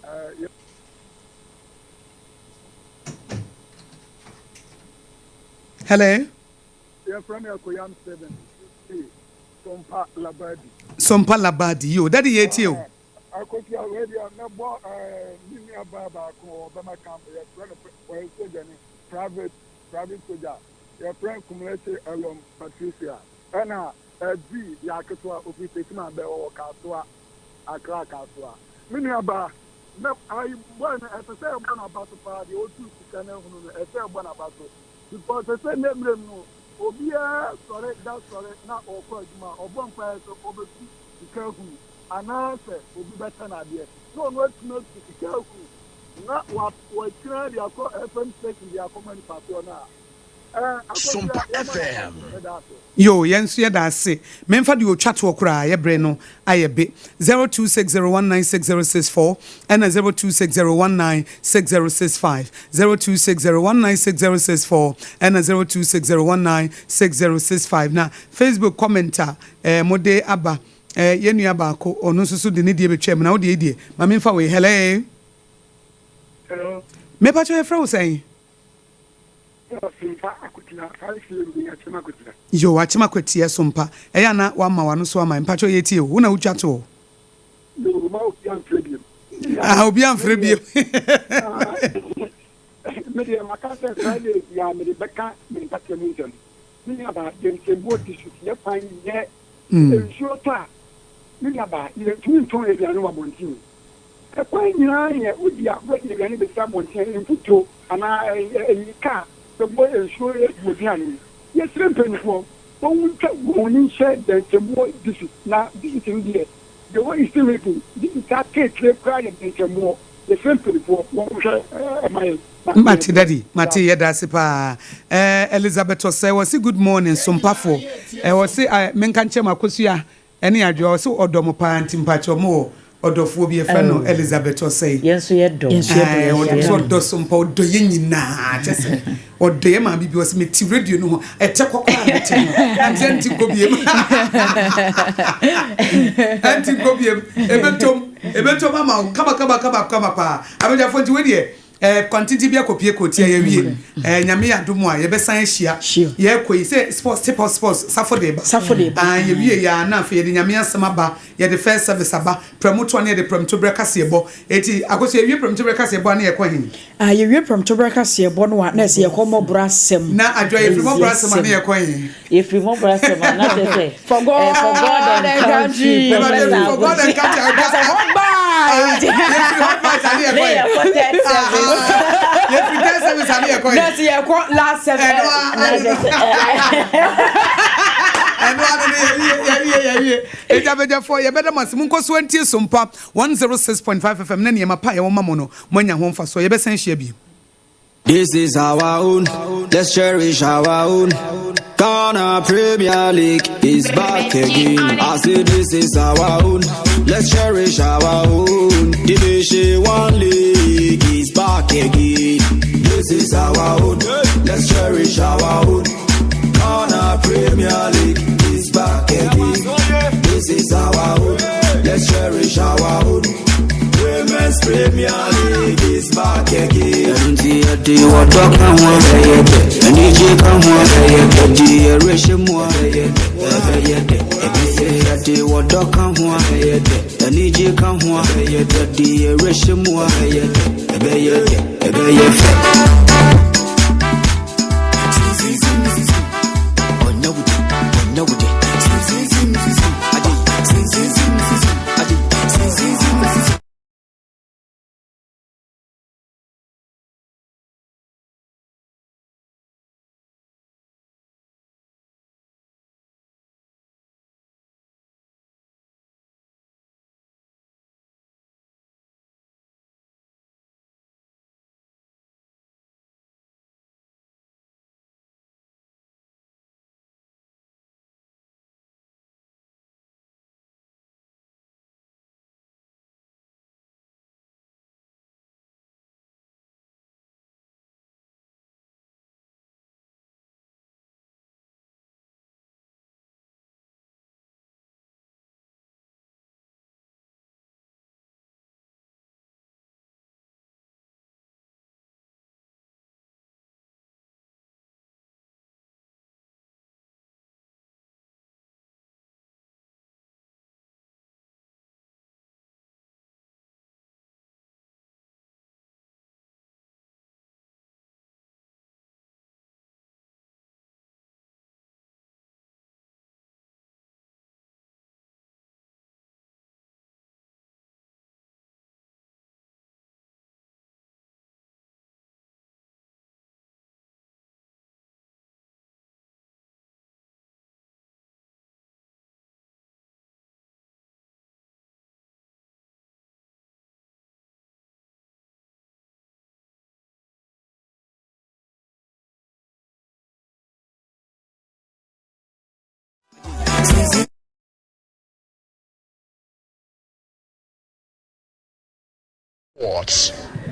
uh, Hello. yɛfrɛ me Akoyam Seven, Sompa Labadi. Sompa Labadi. Yo, daddy yɛtie o. Akosia, wei deɛ mɛbɔ me nua baa baako wɔ bɛma camp, yɛfrɛ no ɔyɛ sogyani, private soldier. Yɛfrɛ no Kumlese Elom Patricia. Ɛna ɛdi yɛ aketewa ofiri Techiman bɛ ɔwɔ Kasoa, Accra Kasoa. Me nua baa, mɛ ayi boy no ɛsɛ sɛ ɛbɔ n'aba so paa deɛ otu sika no ahunu no ɛsɛ ɛbɔ n'aba so because ɛsɛ sɛ ne mmerɛ mu no obiara sɔre da sɔre na ɔkɔ adwuma a ɔbɔ mpaeɛ sɛ ɔbɛtu sika ahunu anaasɛ obi bɛkyɛ no adeɛ na ɔno atumi atu sika ahunu na wa wakyina de akɔ FM station de akɔma nipa korɔ no a ɛɛ Sompa Akosua yɛma n'aba FM. so meda ase. Yoo yɛn nso yɛda ase. Menfa deɛ ɔtwa toɔ koraa yɛ bere no ayɛ be. 0260196064 ɛna 0260196065 0260196064 ɛna 0260196065 na Facebook comment a eh, mode aba eh, yɛn nua baako ɔno nso so de ne deɛ bɛtwa mu na wo deɛ deɛ ma memfa wei. Hello. Hello. Mepa kyɛw yɛfrɛ wo sɛn? Sompa Akotia, 5 cm Akyem Akotia. Yo, Akyem Akwatia Sompa. Ɛyɛ ana wama wano so ama mpakyɛw yɛtie o. Wo na wotwa toɔ. Yo, ma obi amfrɛ biom. Ah, obi amfrɛ biom. Me deɛ maka sɛ Friday bia mede bɛka me mpata mu nsɛm. Me nuabaa, Dɛnkyɛmmuo district yɛ kwan nyɛ nsuo tɔ a, me nuabaa, yɛntumi ntɔn aduane wɔ abɔnten o. Ɛkwan nyinaa yɛ wodi agorɔ de aduane bɛsi abɔnten, mfuturo anaa ɛyi kaa bɛbɔ nsuo agu aduane mu. Yɛsrɛ mpanimfoɔ, wɔn ntwa wɔn ani nhyɛ Dɛnkyɛmmuo district na district no deɛ, the whole Eastern Region district aka akyire koraa yɛ Dɛnkyɛmmuo. Yɛsrɛ mpanimfoɔ wɔnhwɛ ɛma yɛn. Mate daddy, mate yɛda ase paa. Eh, Elizabeth Osei wɔse good morning sompafoɔ. Eh, wɔse eh, menka nkyerɛ mo Akosua ɛne Adwoa wɔse ɔdɔ mo paa nti mpakyɛw mo wɔ ɔdɔfoɔ bi yɛfrɛ no Elizabeth Osei. Yɛn nso yɛdɔ. Yɛn nso yɛdɔ Eh, yɛn ɔdɔ yɛdɔ so no. ɔdɔ sompa ɔdɔ yɛn nyinaa kyɛ sɛ ɔdɔ yɛ maame bi ɔsɛ mete radio no ho ɛkyɛ kɔkɔ a mete ho na mesɛ nti nkɔ biem ɛnti nkɔ biem ɛbɛtom ɛbɛtom ama wo kama kama kama kama paa abadwafoɔ nti wedeɛ eh, kwantenten bi akɔpie kɔtia yɛwie eh, Nyame yɛ adom a yɛbɛsan ahyia. Sure. Yɛkɔ yi sɛ sports tip of sports safo de ba. Safo de ba. Ah, yɛwie yɛ a na afei yɛde Nyame asɛm aba, yɛde first service aba, prɛmotoa ne yɛde prɛmtoberɛ kaseɛbɔ. Eti Akosua yɛwie prɛmtoberɛ kaseɛbɔ a na yɛkɔ he? Ah, yɛwie prɛmtoberɛ kaseɛbɔ no a na ɛsɛ yɛkɔ mmɔborɔ asɛm. Na Adwoa yɛfiri mmɔborɔ asɛm a na yɛkɔ he? Yɛfiri mmɔborɔ asɛm a na kyerɛ sɛ For eh, for God God and and country, country. Ɛbɛde Professor for God and Abuchi. country. That's a hot Ah, bite. yɛfiri hot bite a ne Ne yɛkɔ he? yɛkɔ third service. Yɛfiri third service a ne yɛkɔ he? Na sɛ yɛkɔ last service. Ɛno a Na kyerɛ sɛ ɛno ano no yɛwie yɛwie yɛwie agyabagyafoɔ yɛbɛda mo ase monkɔ so antie Sompa 106.5 FM na nneɛma pa a yɛwɔ ma mo no moanya ho mfasoɔ. Yɛbɛsan ahyia bio. This is our own, let's cherish our own. Ghana Premier League is back again. I say this is our own, let's cherish our own. Division 1 League is back again. This is our own, let's cherish our own. Ghana Premier League is back again. This is our own, let's cherish our own. Women's Premier League is back again. Ɛno yɛde wɔdɔ ka ho ɛbɛyɛ dɛ anigye ka ho ɛbɛyɛ dɛ de yɛrehyɛ mu a ɛbɛyɛ dɛ ɛbɛyɛ dɛ ɛbɛyɛ yɛde wɔdɔ ka ho ɛbɛyɛ dɛ anigye ka ho ɛbɛyɛ dɛ de yɛrehyɛ mu a ɛbɛyɛ dɛ ɛbɛyɛ dɛ ɛbɛyɛ fɛ.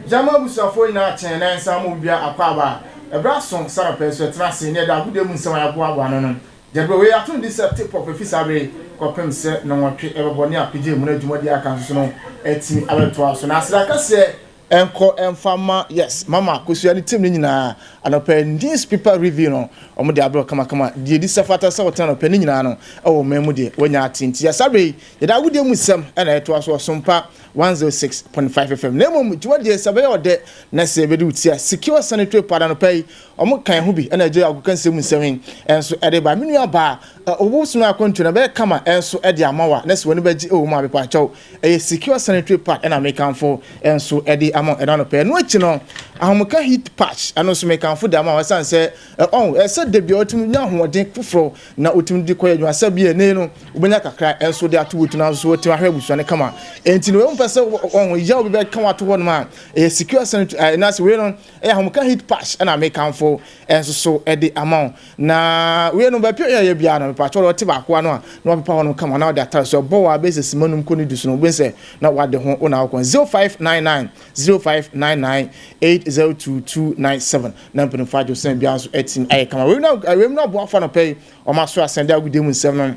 Gyama abusuafoɔ nyinaa kyɛn na nsa ama obia akwaaba a ɛberɛ aso sɛ anɔpa yi so ɛtena ase ne yɛde agodie mu nsɛm a yɛaboaboa ano no gyɛbrɛ wei ato no din sɛ tip off ɛfiri saa berɛ yi kɔpem sɛ nnɔnwɔtwe ɛbɛbɔ ne apagya mu na dwumadie a aka nso so no atumi abɛtoa so na aseda kɛseɛ nkɔ mfa ma yes mama akosua ne team no nyinaa anɔpa yi news paper review no wɔn de abrɛ kamakama deɛ ɛdi sɛ fata sɛ wɔtena anɔpa ne nyinaa no ɛwɔ ɔman mu deɛ wɔanya ate nti yɛsa berɛ yi yɛde agodie mu nsɛm ɛna ɛtoa so ɔsompa 106.5 FM na mmom dwumadie sɛ ɛbɛyɛ ɔdɛ na sɛ ɛbɛdi wo ti a secure sanitary pad anɔpa yi wɔn kan ho bi ɛna ɛgye agokansie mu nsɛm yi ɛnso ɛde ba me nua baa ɔwɔ akwantuo na ɛbɛyɛ kama ɛnso ɛde ama wa na sɛ wɔn bɛgye ɛwɔ mu a mepa kyɛw ɛyɛ secure sanitary pad ɛna mekamfo ɛnso ɛde ama ɛna anɔpa ɛno akyi no ahomeka heat patch ɛno nso mekamfo de ama wɔn ɛsan sɛ ɔn ɛsɛ de bia ɔtumi nya ahoɔden foforɔ na ɔtumi de kɔyɛ adwuma sɛ bia ɛnɛ no wobɛnya kakra ɛnso de ato wotu na nso wɔtumi ahwɛ abusua no kama ɛnti no wɔn mpɛ sɛ ɔn yaw bi bɛka wɔn ato hɔ nom a ɛyɛ secure sanitary ɛna sɛ wei no ɛyɛ ahomeka heat patch ɛna mekamfo ɛnso so ɛde ama wo na wei no baabi a yɛ biara no mepatwɛ ɔte baako ano a na wapepa hɔ nom kama na ɔde atare so ɛbɔ wɔ abɛsɛ sima num kɔ ne du so no wobɛn sɛ na wade ho wo na wokɔ 0599 0599 802297 na mpanimfoɔ agye sɛn biara nso atumi ayɛ kama wei no wei no aboafoɔ no pɛ yi ɔmo aso asɛn de agudie mu nsɛm no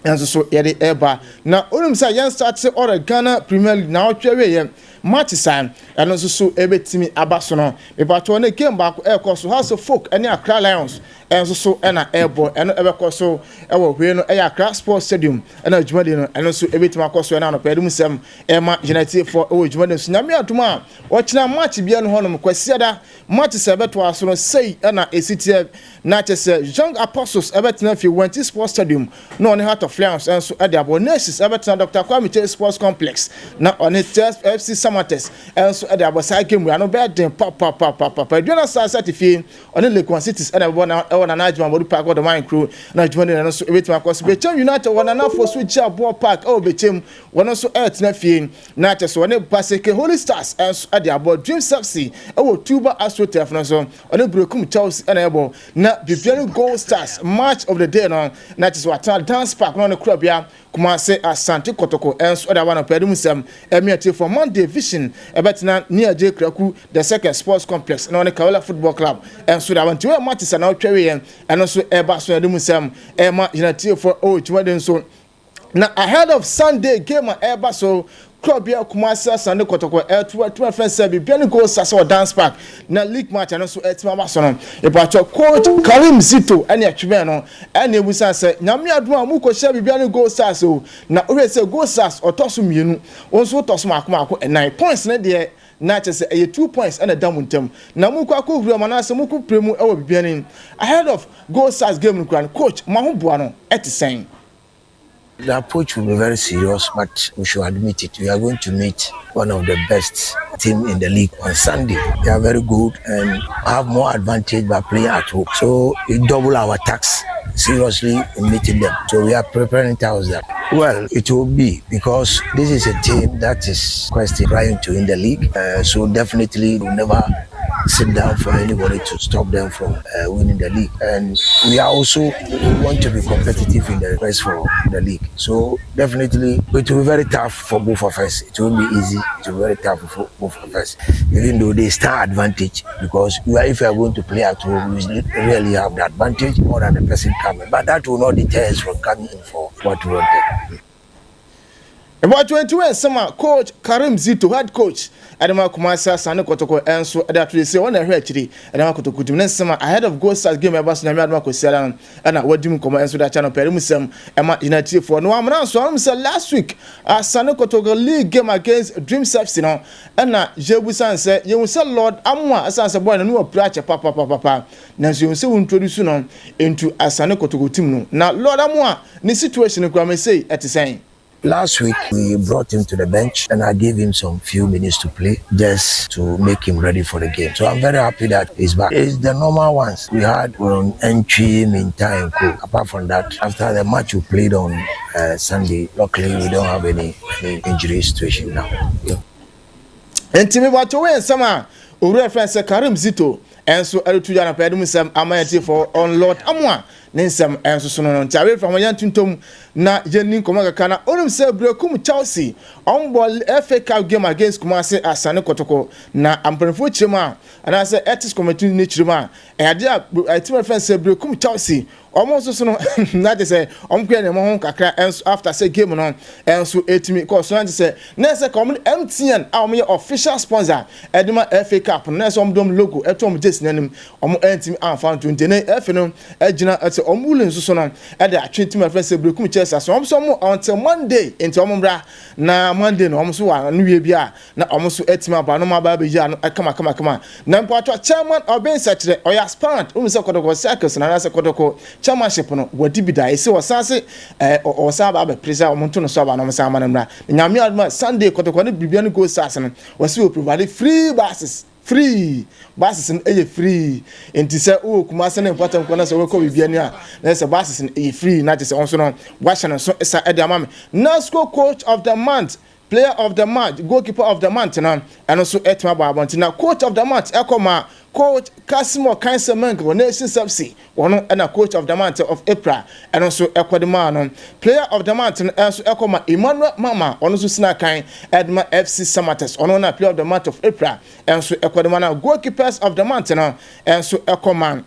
nso so yɛde ɛreba na onim sɛ yɛn start ɔrɛ Ghana Premier League na ɔtwe awie yɛ match saa ɛno nso so ɛbɛtumi aba so no mepatɔ ne game baako ɛrekɔ so Hearts of Oak ɛne Accra Lions ɛnso so ɛna ɛrebɔ ɛno ɛbɛkɔ so ɛwɔ hwee no ɛyɛ Accra Sports Stadium ɛna dwumadie no ɛno nso ɛbɛtumi akɔ so ɛna anɔpɛ ɛde mu sɛm ɛma gyinatiefoɔ ɛwɔ dwumadie so nyame adom a ɔkyena match bia no hɔnom kwasiada match sɛ ɛbɛtoa so no sei ɛna ɛsi teɛ na kyɛ sɛ Young Apostles ɛbɛtena fie Wenty Sports Stadium na ɔne Heart of Lions ɛnso ɛde abɔ Nurses ɛbɛtena Dr. Kwame Kyei Sports Complex na ɔne FC Sam Samatex nso de abɔ saa game wei ano bɛyɛ den papapapapa. Aduana Stars ate fie ɔne Legon Cities na ɛbɛbɔ na ɛwɔ Nana Agyemang Boadu Park wɔ Dɔman kuro na dwumadi no nso ɛbɛtumi akɔ so. Bechem United wɔ Nana Fosu Gyeabour Park ɛwɔ Bechem wɔn nso ɛretena fie na kyɛ so ɔne Baseke Holy Stars nso de abɔ. Dreams FC ɛwɔ Tuba AstroTurf no nso ɔne Berekum Chelsea na ɛbɔ na Bibiani Gold Stars match of the day no na kyɛ so watena Dance Park na ɔne Korabea Kumase Asante Kotoko nso de aba no pɛɛ no mu nsɛm ɛme atiefoɔ. Monday Vision ɛbɛtena Nii Adjei Kraku The Second Sports Complex na ɔne Kawela Football Club nso de aba. Nti wɔyɛ matches a na wɔtwa wieɛ ɛno nso ɛba so na ɛde mu nsɛm ɛma yɛn atiefoɔ ɛwɔ dwumadi nso. Na ahead of Sunday game a ɛreba so Korɔbea Kumasi Asante Kɔtɔkɔ ɛto ɛto ɛfɛn sɛ biribiara ne goal sa sɛ wɔ Dance Park na league match ɛno nso ɛtumi aba so no. Epakyɛ coach Karim Zito ɛne ɛtwebɛn no ɛne ebusa sɛ Nyame adom a mokɔhyia biribiara ne goal stars o na wohwɛ sɛ goal stars ɔtɔ so mmienu wo nso wotɔ so maako maako ɛnan points no deɛ na kyerɛ sɛ ɛyɛ 2 points ɛna ɛda mo ntam na mokɔ akɔ wura mu anaasɛ mokɔ pere mu ɛwɔ biribiara ne ahead of goal stars game no kura no, coach, mo ahoboa no ɛte sɛn? The approach will be very serious, but we should admit it. We are going to meet one of the best team in the league on Sunday. They are very good and have more advantage by playing at home. So it double our tax seriously in meeting them. So we are preparing towards that. Well, it will be because this is a team that is questing trying to win the league. So definitely we'll never sit down for anybody to stop them from winning the league. And we are also we want to be competitive in the race for the league. So definitely it will be very tough for both of us. It won't be easy. It will be very tough for both of us. Even though they stand advantage because if we are going to play at home, we really have the advantage more than the person coming. But that will not deter us from coming in for what we wanted. About 21 nsɛm a coach Karim Zito, head coach ɛde ma Kumasi Asante Kɔtɔkɔ, ɛnso ɛde ato sɛ wɔn na ɛhwɛ akyiri ɛde ma Kɔtɔkɔ team ne nsɛm a ahead of Gold Stars game ɛba so Nyame adom akɔsiara no ɛna wadi mu nkɔmɔ ɛnso de akyɛ no pɛre mu sɛm ɛma gyina tiefoɔ no amena nso anom sɛ last week Asante Kɔtɔkɔ league game against Dreams FC no ɛna yɛbusan sɛ yɛhu sɛ Lord Amoa ɛsan sɛ boy no ne wapira akyɛ papapapapa nanso yɛhu sɛ wo introduce no into Asante Kɔtɔkɔ team no na Lord Amoa ne situation kura mɛ sei ɛte sɛn? Last week, we brought him to the bench and I gave him some few minutes to play just to make him ready for the game. So I'm very happy that he's back. It's the normal ones we had on entry, Minta and Co. Apart from that, after the match we played on Sunday, luckily we don't have any injury situation now. Yeah. Nti mebɔtɔ wei nsɛm a owura fɛn sɛ Karim Zito ɛnso ɛretu gya anapa ɛdum nsɛm ama yɛn tiefo on Lord Amoa ne nsɛm ɛnso so no. Nti awe fam yɛn tuntum na yɛnni nkɔmɔ kakra na onim sɛ Brekum Chelsea ɔmbɔ FA Cup game against Kumasi Asante Kotoko na mpanimfoɔ kyerɛ mu a anaasɛ ethics committee ne kyerɛ mu a ɛyɛ adeɛ a ɛtumi fɛn sɛ Brekum Chelsea ɔmo nso so no na gye sɛ ɔmo kɔ nneɛma ho kakra ɛnso after sɛ game no ɛnso etumi kɔ so na gye sɛ na ɛsɛ ka ɔmo MTN a ɔmo yɛ official sponsor ɛde ma FA Cup no na ɛsɛ ɔmo dɔm logo ɛto ɔmo jersey n'anim, ɔmo ɛntumi amfa nto. Nti ne FA no ɛgyina ɛsɛ ɔmo wuli nso so no ɛde atwe team ɛfɛ sɛ Brekum Chelsea so ɔmo nso ɔmo until Monday nti ɔmo mbra na Monday no ɔmo nso wɔ ano wie bi a na ɔmo nso ɛtumi aba no ɔmo aba abɛyi ano ɛkama kama kama. Na mpɔtɔ chairman ɔbɛn sɛkyerɛ ɔyɛ aspirant ɔmo sɛ Kɔtɔkɔ circles na anaasɛ Kɔtɔkɔ chairmanship no wɔdi bi da esi ɔsan se ɔsan aba abɛpere sɛ ɔmo nto no so aba na ɔmo san ama no mmra. Nyame adum Sunday Kɔtɔkɔ ne biribia ne Gold Stars no wɔsi wɔ provide free buses, free buses no ɛyɛ free. Nti sɛ wowɔ Kumase ne mpɔtam kɔ na sɛ wɔkɔ biribia ni a na sɛ buses no ɛyɛ free na kyerɛ sɛ ɔnso no wahyɛ no nso ɛsa ɛde ama me. Nasco coach of the month, player of the match, goalkeeper of the month no ɛno nso ɛtumi abɔ abɔnten na coach of the month ɛkɔ ma coach Kasimo Kansemenko, Nations FC, wɔn ɛna coach of the month of April ɛno nso ɛkɔ de maa no. Player of the month no ɛnso ɛkɔ ma Emmanuel Mama, ɔno nso sina kan ɛde ma FC Samatex, ɔno na player of the month of April ɛnso ɛkɔ de ma no. Goalkeepers of the month no ɛnso ɛkɔ ma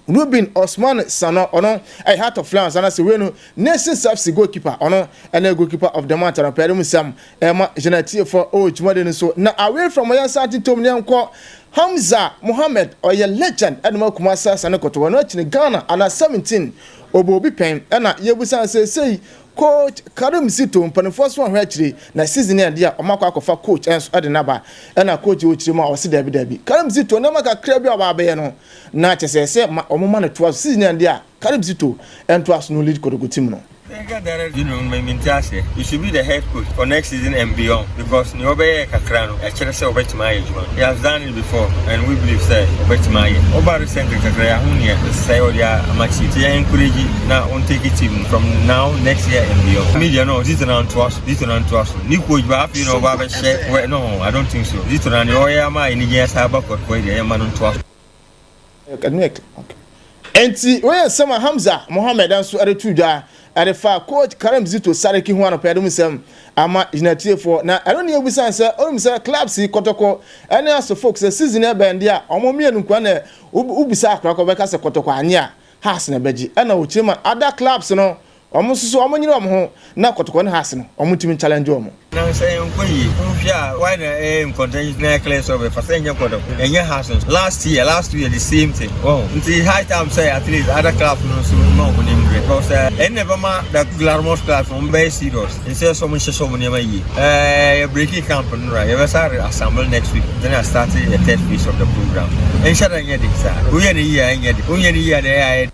Ruben Osman Sano, ɔno ɛyɛ Heart of Lions anase wei no Nations FC goalkeeper, ɔno ɛna goalkeeper of the month no pɛɛre mu sam ɛma gyina tiefo ɔwɔ dwumadi no so. Na away from ɔyɛ nsa atentom ne nkɔ Hamza Mohammed, ɔyɛ legend ɛna ma Kumasi Asante Kɔtɔkɔ no akyi Ghana ana 17 ɔbɔ obi pɛn ɛna yɛbusa sɛsɛyi coach Karim Zito mpanimfoɔ so ahwɛ akyire na season yɛ deɛ a ɔmo akɔ akɔfa coach ɛnso ɛde naba ɛna coach wɔ kyerɛ mu a ɔsi dɛbi dɛbi, Karim Zito nneɛma kakra bi a ɔba abɛyɛ no na kyɛ sɛ ma ɔmo ma no toa so season yɛ deɛ a Karim Zito ɛntoa so no lead Kotoko team no. Technical director no me mente aseɛ. He should be the head coach for next season and beyond because nea ɔbɛyɛɛ kakra no ɛkyerɛ sɛ ɔbɛtumi ayɛ adwuma no. He has done it before and we believe sɛ ɔbɛtumi ayɛ. Ɔba recently kakra yɛahu nea ɛsɛ ɔde ama team nti yɛn encourage na ɔn take team no from now next year and beyond. Me deɛ no Zito na ntoa so Zito na ntoa so ne coach ba afei na ɔba abɛhyɛ wɛ no I don't think so Zito na nea ɔyɛ ama anigye asan aba kɔtɔkɔ yi deɛ yɛmma no ntoa so. Enti wei yɛ nsɛm a Hamza Mohammed nso de too dwa de faa coach Karim Zito Sariki ho anɔpa yi de mu nsɛm ama gyina atiefoɔ. Na ɛno ne yɛbisa no sɛ onim sɛ clubs yi Kɔtɔkɔ ne Aso Folk sɛ season ɛbɛn deɛ a wɔn mmienu nkoa na wobisa akora kɔ bɛka sɛ Kɔtɔkɔ anye a Hearts na ɛbɛgye ɛna ɔkyerɛ mu a other clubs no Wɔn nso so wɔn nyere wɔn ho na kɔtɔkɔ ne hearts no wɔn ntumi nchallenge wɔn. Na sɛ ɛnkɔ yie wohwɛ a why na ɛyɛ nkɔntɛn na ɛclear sɛ ɔbɛfa sɛ ɛnyɛ kɔtɔkɔ ɛnyɛ hearts nso last year last year the same thing wɔn nti high time sɛ at least other clubs no nso ma wɔn anim brɛ because ɛn na ɛbɛma the glamorous clubs wɔn bɛyɛ serious nsɛ sɛ wɔn nhyehyɛ wɔn nneɛma yie ɛɛ yɛ breaking camp no ra yɛbɛsa assemble next week then I start the third phase of the program ɛnhyɛ da nyɛ de saa woyɛ ne yie a ɛnyɛ de woyɛ ne yie a na ɛyɛ ayɛ.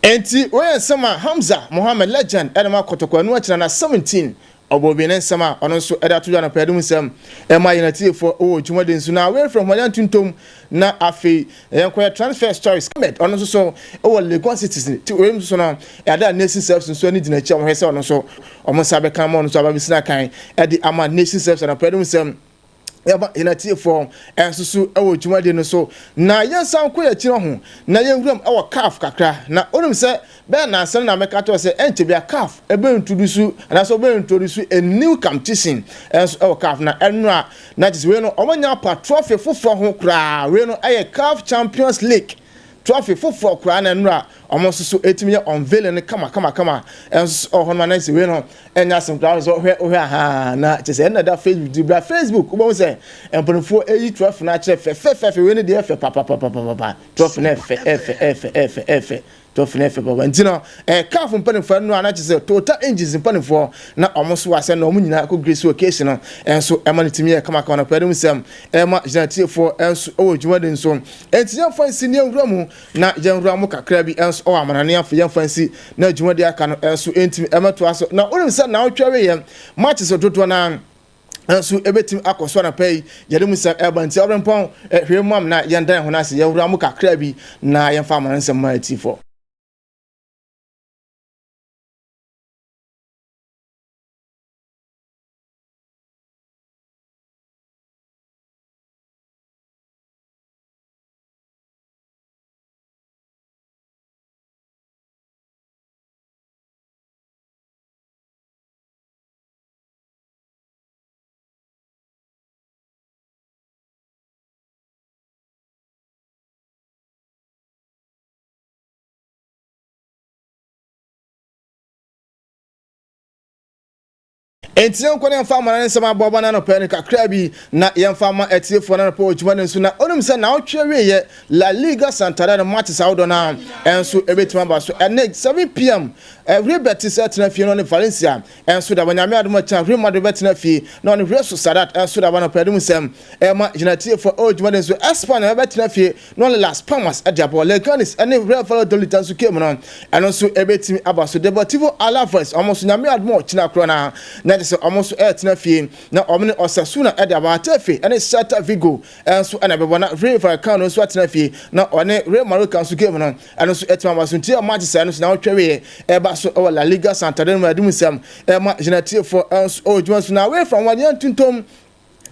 Enti wei yɛ nsɛm a Hamza Mohammed Legend de ma Kotoko ɛno akyi na na 17 ɔbɔ bi ne nsɛm a ɔno nso de ato dwa anɔpa yi de mu nsɛm ɛma yɛn atiefoɔ wɔ dwumadi nso na wei firi Ahoɔden Ntontom na afei yɛnkɔyɛ transfer stories Ahmed ɔno nso so wɔ Legon Cities ti wei nso so no ɛade a Nation Service nso ani gyina akyi a wɔhwɛ sɛ ɔno nso wɔn nsa bɛka ama ɔno nso aba bɛsi n'akan de ama Nation Service anɔpa yi de mu nsɛm Yɛba yɛn atiefoɔ nso so wɔ dwumadie no so na yɛnsan nkɔ yɛn akyi no ho na yɛnwuram wɔ CAF kakra na wonim sɛ bɛyɛ nansa no na mɛka kyerɛ sɛ ɛnkyɛ bia CAF ɛbɛ introduce anaasɛ ɔbɛ introduce a new competition nso wɔ CAF na ɛno a na kyerɛ sɛ wei no wɔn apa trophy foforɔ ho koraa wei no ɛyɛ CAF Champions League Trophy foforɔ koraa na nnora wɔn nso so ɛtumi yɛ unveiling no kama kama kama nso wɔ hɔ nom anaa sɛ wei no ɛnyɛ asɛm koraa sɛ wohwɛ wohwɛ ahaa na kyɛ sɛ ɛna da Facebook di bra Facebook wobɛhu sɛ mpanimfoɔ ɛyi trophy no akyerɛ fɛfɛfɛfɛ wei no deɛ ɛfɛ papapapapapa trophy no ɛfɛ ɛfɛ ɛfɛ ɛfɛ ɛfɛ trophy no ɛfɛ papa nti no ɛɛ CAF mpanimfoɔ no ana kyɛ sɛ Total Engines mpanimfoɔ na wɔn nso wɔ asɛ na wɔn nyinaa kɔ grace occasion no nso ɛma no tumi yɛ kamakama no pɛɛ no mu sɛm ɛma gyina tiefoɔ nso ɛwɔ dwumadi nso Enti yɛmfa nsi ne yɛnwura mu na yɛnwura mu kakra bi nso wɔ amanane afei yɛmfa nsi na dwumadi aka no nso ntumi mmɛtoa so. Na wonim sɛ naawɔtwe awieɛ matches dodoɔ no ara nso ɛbɛtumi akɔ so anɔpa yi yɛde mu nsɛm ɛba nti ɔbrempɔn hwɛ mu am na yɛndan ho no ase yɛwura mu kakra bi na yɛmfa amana nsɛm ma atifoɔ. Enti yɛnkɔ na yɛmfa amana ne nsɛm aboaboa no anɔpa yi no kakra bi na yɛmfa mma atiefoɔ no anɔpa wɔ dwuma no nso. Na wonim sɛ naawɔtwe awieɛ La Liga Santander no matches ahodoɔ no ara nso ɛbɛtumi aba so ɛnɛ 7pm Real Betis ɛtena fie na ɔne Valencia nso de aba. Nyame adom akyina Real Madrid bɛtena fie na ɔne Real Sociedad nso de aba anɔpa yi de mu nsɛm ɛma gyina atiefoɔ ɛwɔ dwuma no nso. Espanyol bɛtena fie na ɔne Las Palmas de abɔ. Leganes ne Real Valladolid nso game no, ɛno nso ɛbɛtumi aba so. Deportivo Alaves, wɔn nso Nyame adom a ɔkyena korɔ no ara, na kyerɛ sɛ wɔn nso ɛretena fie na wɔn ne Osasuna de aba. Getafe ne Celta Vigo nso na ɛbɛbɔ na Rayo Vallecano nso atena fie na ɔne Real Mallorca nso game no, ɛno nso ɛtumi aba so. Nti ɛyɛ matches a ɛno nso na wɔtwa wieɛ ɛba so wɔ La Liga Santander no mu ɛde mu nsɛm ɛma gyinatiefoɔ nso ɛwɔ dwuma so. Na away from wɔn yɛn ntontom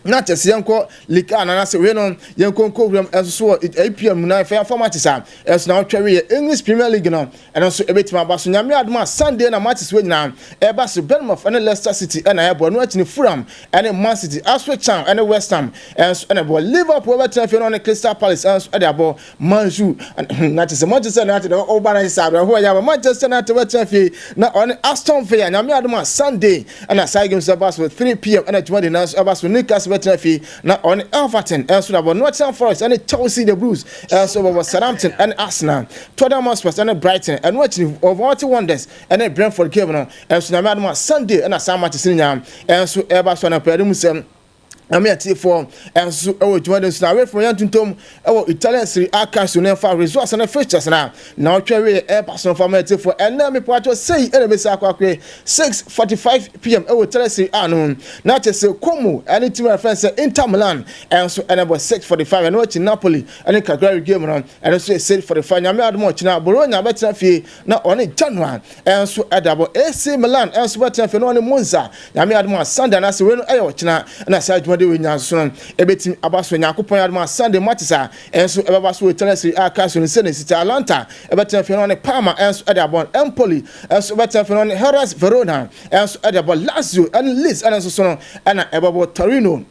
na kyɛ sɛ yɛnkɔ league a nanase wei no yɛnkɔ nkɔ wuram ɛnso so wɔ APM mu na ɛfɛ yɛmfa matches a ɛnso na wɔtwa wieɛ English Premier League no ɛno nso ɛbɛtumi aba so Nyame adom a Sunday na matches wei nyinaa ɛba so Bournemouth ɛne Leicester City ɛna ɛbɔ ɛno akyi no Fulham ɛne Man City, Ipswich Town ɛne West Ham ɛnso ɛna ɛbɔ Liverpool ɛbɛtena fie no ɔne Crystal Palace ɛnso ɛde abɔ Man U na kyɛ sɛ Manchester United ɔba na sɛ awerɛhoɔ yɛ aba Manchester United bɛtena fie na ɔne Aston Villa Nyame adom a Sunday ɛna saa games ɛba so 3pm ɛna dwumadi no nso ɛba so Newcastle bɛtena fie na ɔne Everton ɛnso na bɔ Nottingham Forest ɛne Chelsea the Blues ɛnso bɔbɔ Southampton ɛne Arsenal Tottenham Hotspur ɛne Brighton ɛno akyi no Wolverhampton Wanderers ɛne Brentford game no ɛnso Nyame adom a Sunday ɛna saa matches no nyinaa ɛnso ɛba so anɔpa yi mu sɛ. Nyame atiefoɔ nso wɔ dwumadi nso na awɛfoɔ yɛn ntontom wɔ Italian Serie A Calcio no ɛfa results ne fixtures na na ɔtwe wie ɛba so fa ma atiefoɔ. Ɛnna mepatwɔ sei ɛna bɛsi akɔ akɔyɛ 6:45 p.m. ɛwɔ Italian Serie A no, na kyɛ sɛ Como ɛne team a yɛfrɛ sɛ Inter Milan ɛnso ɛna bɔ 6:45. Ɛno akyi, Napoli ɛne Cagliari game no, ɛno nso yɛ 6:45. Nyame adom, ɔkyena Bologna bɛtena fie na ɔne Genoa ɛnso ɛda bɔ. AC Milan ɛnso bɛtena fie na ɔne Monza. Nyame adom a, Sunday anaasɛ wei no ɛyɛ ɔkyena ɛna saa dwumadi wei nya nso no ɛbɛtumi aba so. Nyankopɔn adom a, Sunday matches a ɛnso ɛbɛba so wɔ Italian Serie A Calcio no sɛ ne sita Atalanta ɛbɛtena fie na ɔne Parma ɛnso ɛde abɔ. Empoli ɛnso bɛtena fie na ɔne Hellas Verona ɛnso ɛde abɔ. Lazio ɛne Lecce ɛna nso so no ɛna ɛbɛbɔ. Torino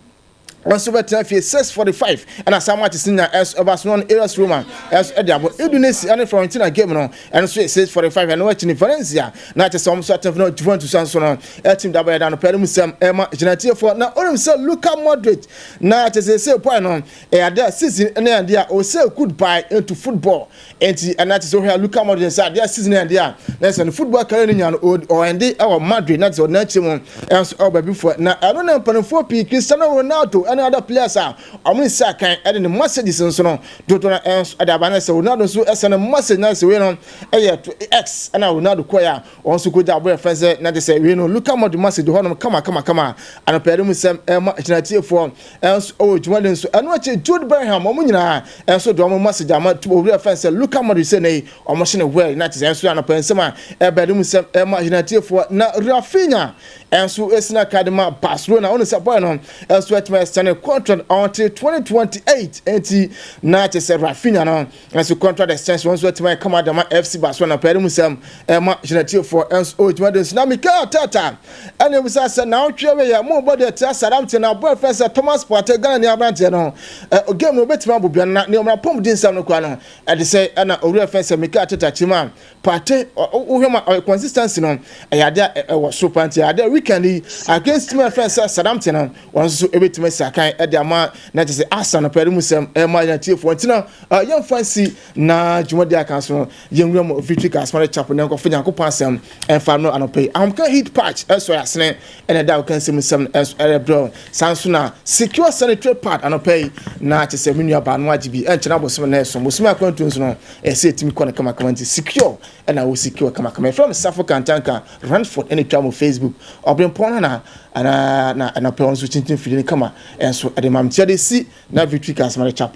nso bɛtena fie 6:45 ɛna saa matches nya ɛnso ɛba so no, AS Roma ɛnso ɛde abɔ. Udinese ɛne Fiorentina game no, ɛno nso yɛ 6:45. Ɛno akyi ne Valencia na kyɛ sɛ wɔn nso atena fie no Juventus nso no ɛtim dabɔ. Yɛda no pɛɛ no mu sɛm ɛma gyinatiefoɔ na onim sɛ Luka Modric na kyɛ sɛ point no ɛyɛ adeɛ a season ɛne adeɛ a ɔsɛ goodbye into football. Nti ɛna kyɛ sɛ wohwɛ Luka Modric sɛ adeɛ a season adeɛ a na sɛ no football career no nya no ɔɛnde ɛwɔ Madrid na kyɛ sɛ ɔde n'akyire mu ɛnso ɛwɔ baabi foɔ. Na ɛno na mpanimfoɔ pii, Cristiano Ronaldo ɛne other players a ɔmo nsa akan ɛde ne messages nso no dodo no ɛnso ɛde aba. Na sɛ Ronaldo nso ɛsɛ ne message na sɛ wei no ɛyɛ to X ɛna Ronaldo kɔɛ a wɔn nso kɔgya aboyɛ fɛn sɛ na kyɛ sɛ wei no Luka Modric message hɔnom kama kama kama. Anɔpɛɛde mu sɛm ɛma gyinatiefoɔ ɛnso ɛwɔ dwumadi nso. Ɛno akyi, Jude Bellingham, wɔn nyinaa ɛnso de wɔn message ama owurɛ fɛn sɛ Luka Modric sɛ ne wɔn hyɛ ne well na kyɛ sɛ ɛnso anɔpɛ nsɛm a ɛbɛde mu sɛm ɛma gyinatiefoɔ. Na Raphinha ɛnso esina card ma Barcelona. Ɔno sɛ boy no ɛnso ɛtuma extend contract until 2028. Nti na kyɛ sɛ Raphinha no ɛnso contract extension wɔn nso ɛtuma ɛkama dama FC Barcelona. Pɛɛde mu sɛm ɛma gyinatiefoɔ ɛnso ɔwɔ dwumadi nso. Na Mikel Arteta ɛna ebisa sɛ naawɔtwe wei mo bɔ deɛ tia Southampton na boy fɛn sɛ Thomas Partey, Ghana ni aberanteɛ no, ɛ game no obetumi abɔ bia na ne ɔmuna pɔm di nsɛm no kora no ɛde sɛ ɛna owurɛ fɛn sɛ Mikel Arteta kyim a Partey wohwɛ ma ɔyɛ consistency no ɛyɛ adeɛ a ɛwɔ so pa. Nti adeɛ weekend yi against team fɛn sɛ Southampton no, wɔn nso so ebetumi asi akan ɛde ama na kyerɛ sɛ Arsenal no pɛɛ mu sɛm ɛma yɛn tiefoɔ. Nti no yɛmfa nsi na dwumadi aka so no, yɛnwura mu Victory Charismatic Chapel na nkɔfo Nyankopɔn asɛm ɛmfa no anɔpɛ yi. Ahomka heat patch ɛsɔ yɛ asene ɛna ɛda ɔka nsɛm nsɛm no ɛnso ɛrebrɛ. Saa nso na Secure sanitary pad anɔpɛ yi na kyerɛ sɛ me nua baa no agye bi ɛnkyɛn abosom na ɛso bosom akwantu nso no ɛsɛ ɛtumi kɔ no kamakama. Nti Secure ɛna wo secure kamakama. Ɛfrɛ m Safo Kantanka Ranford ɛna twa mo Facebook ɔbrempɔn no na ana na anɔpɛ wɔn nso kyinkyin fidie no kama ɛnso ɛde ma m. Nti ɛde si na Victory Charismatic Chapel.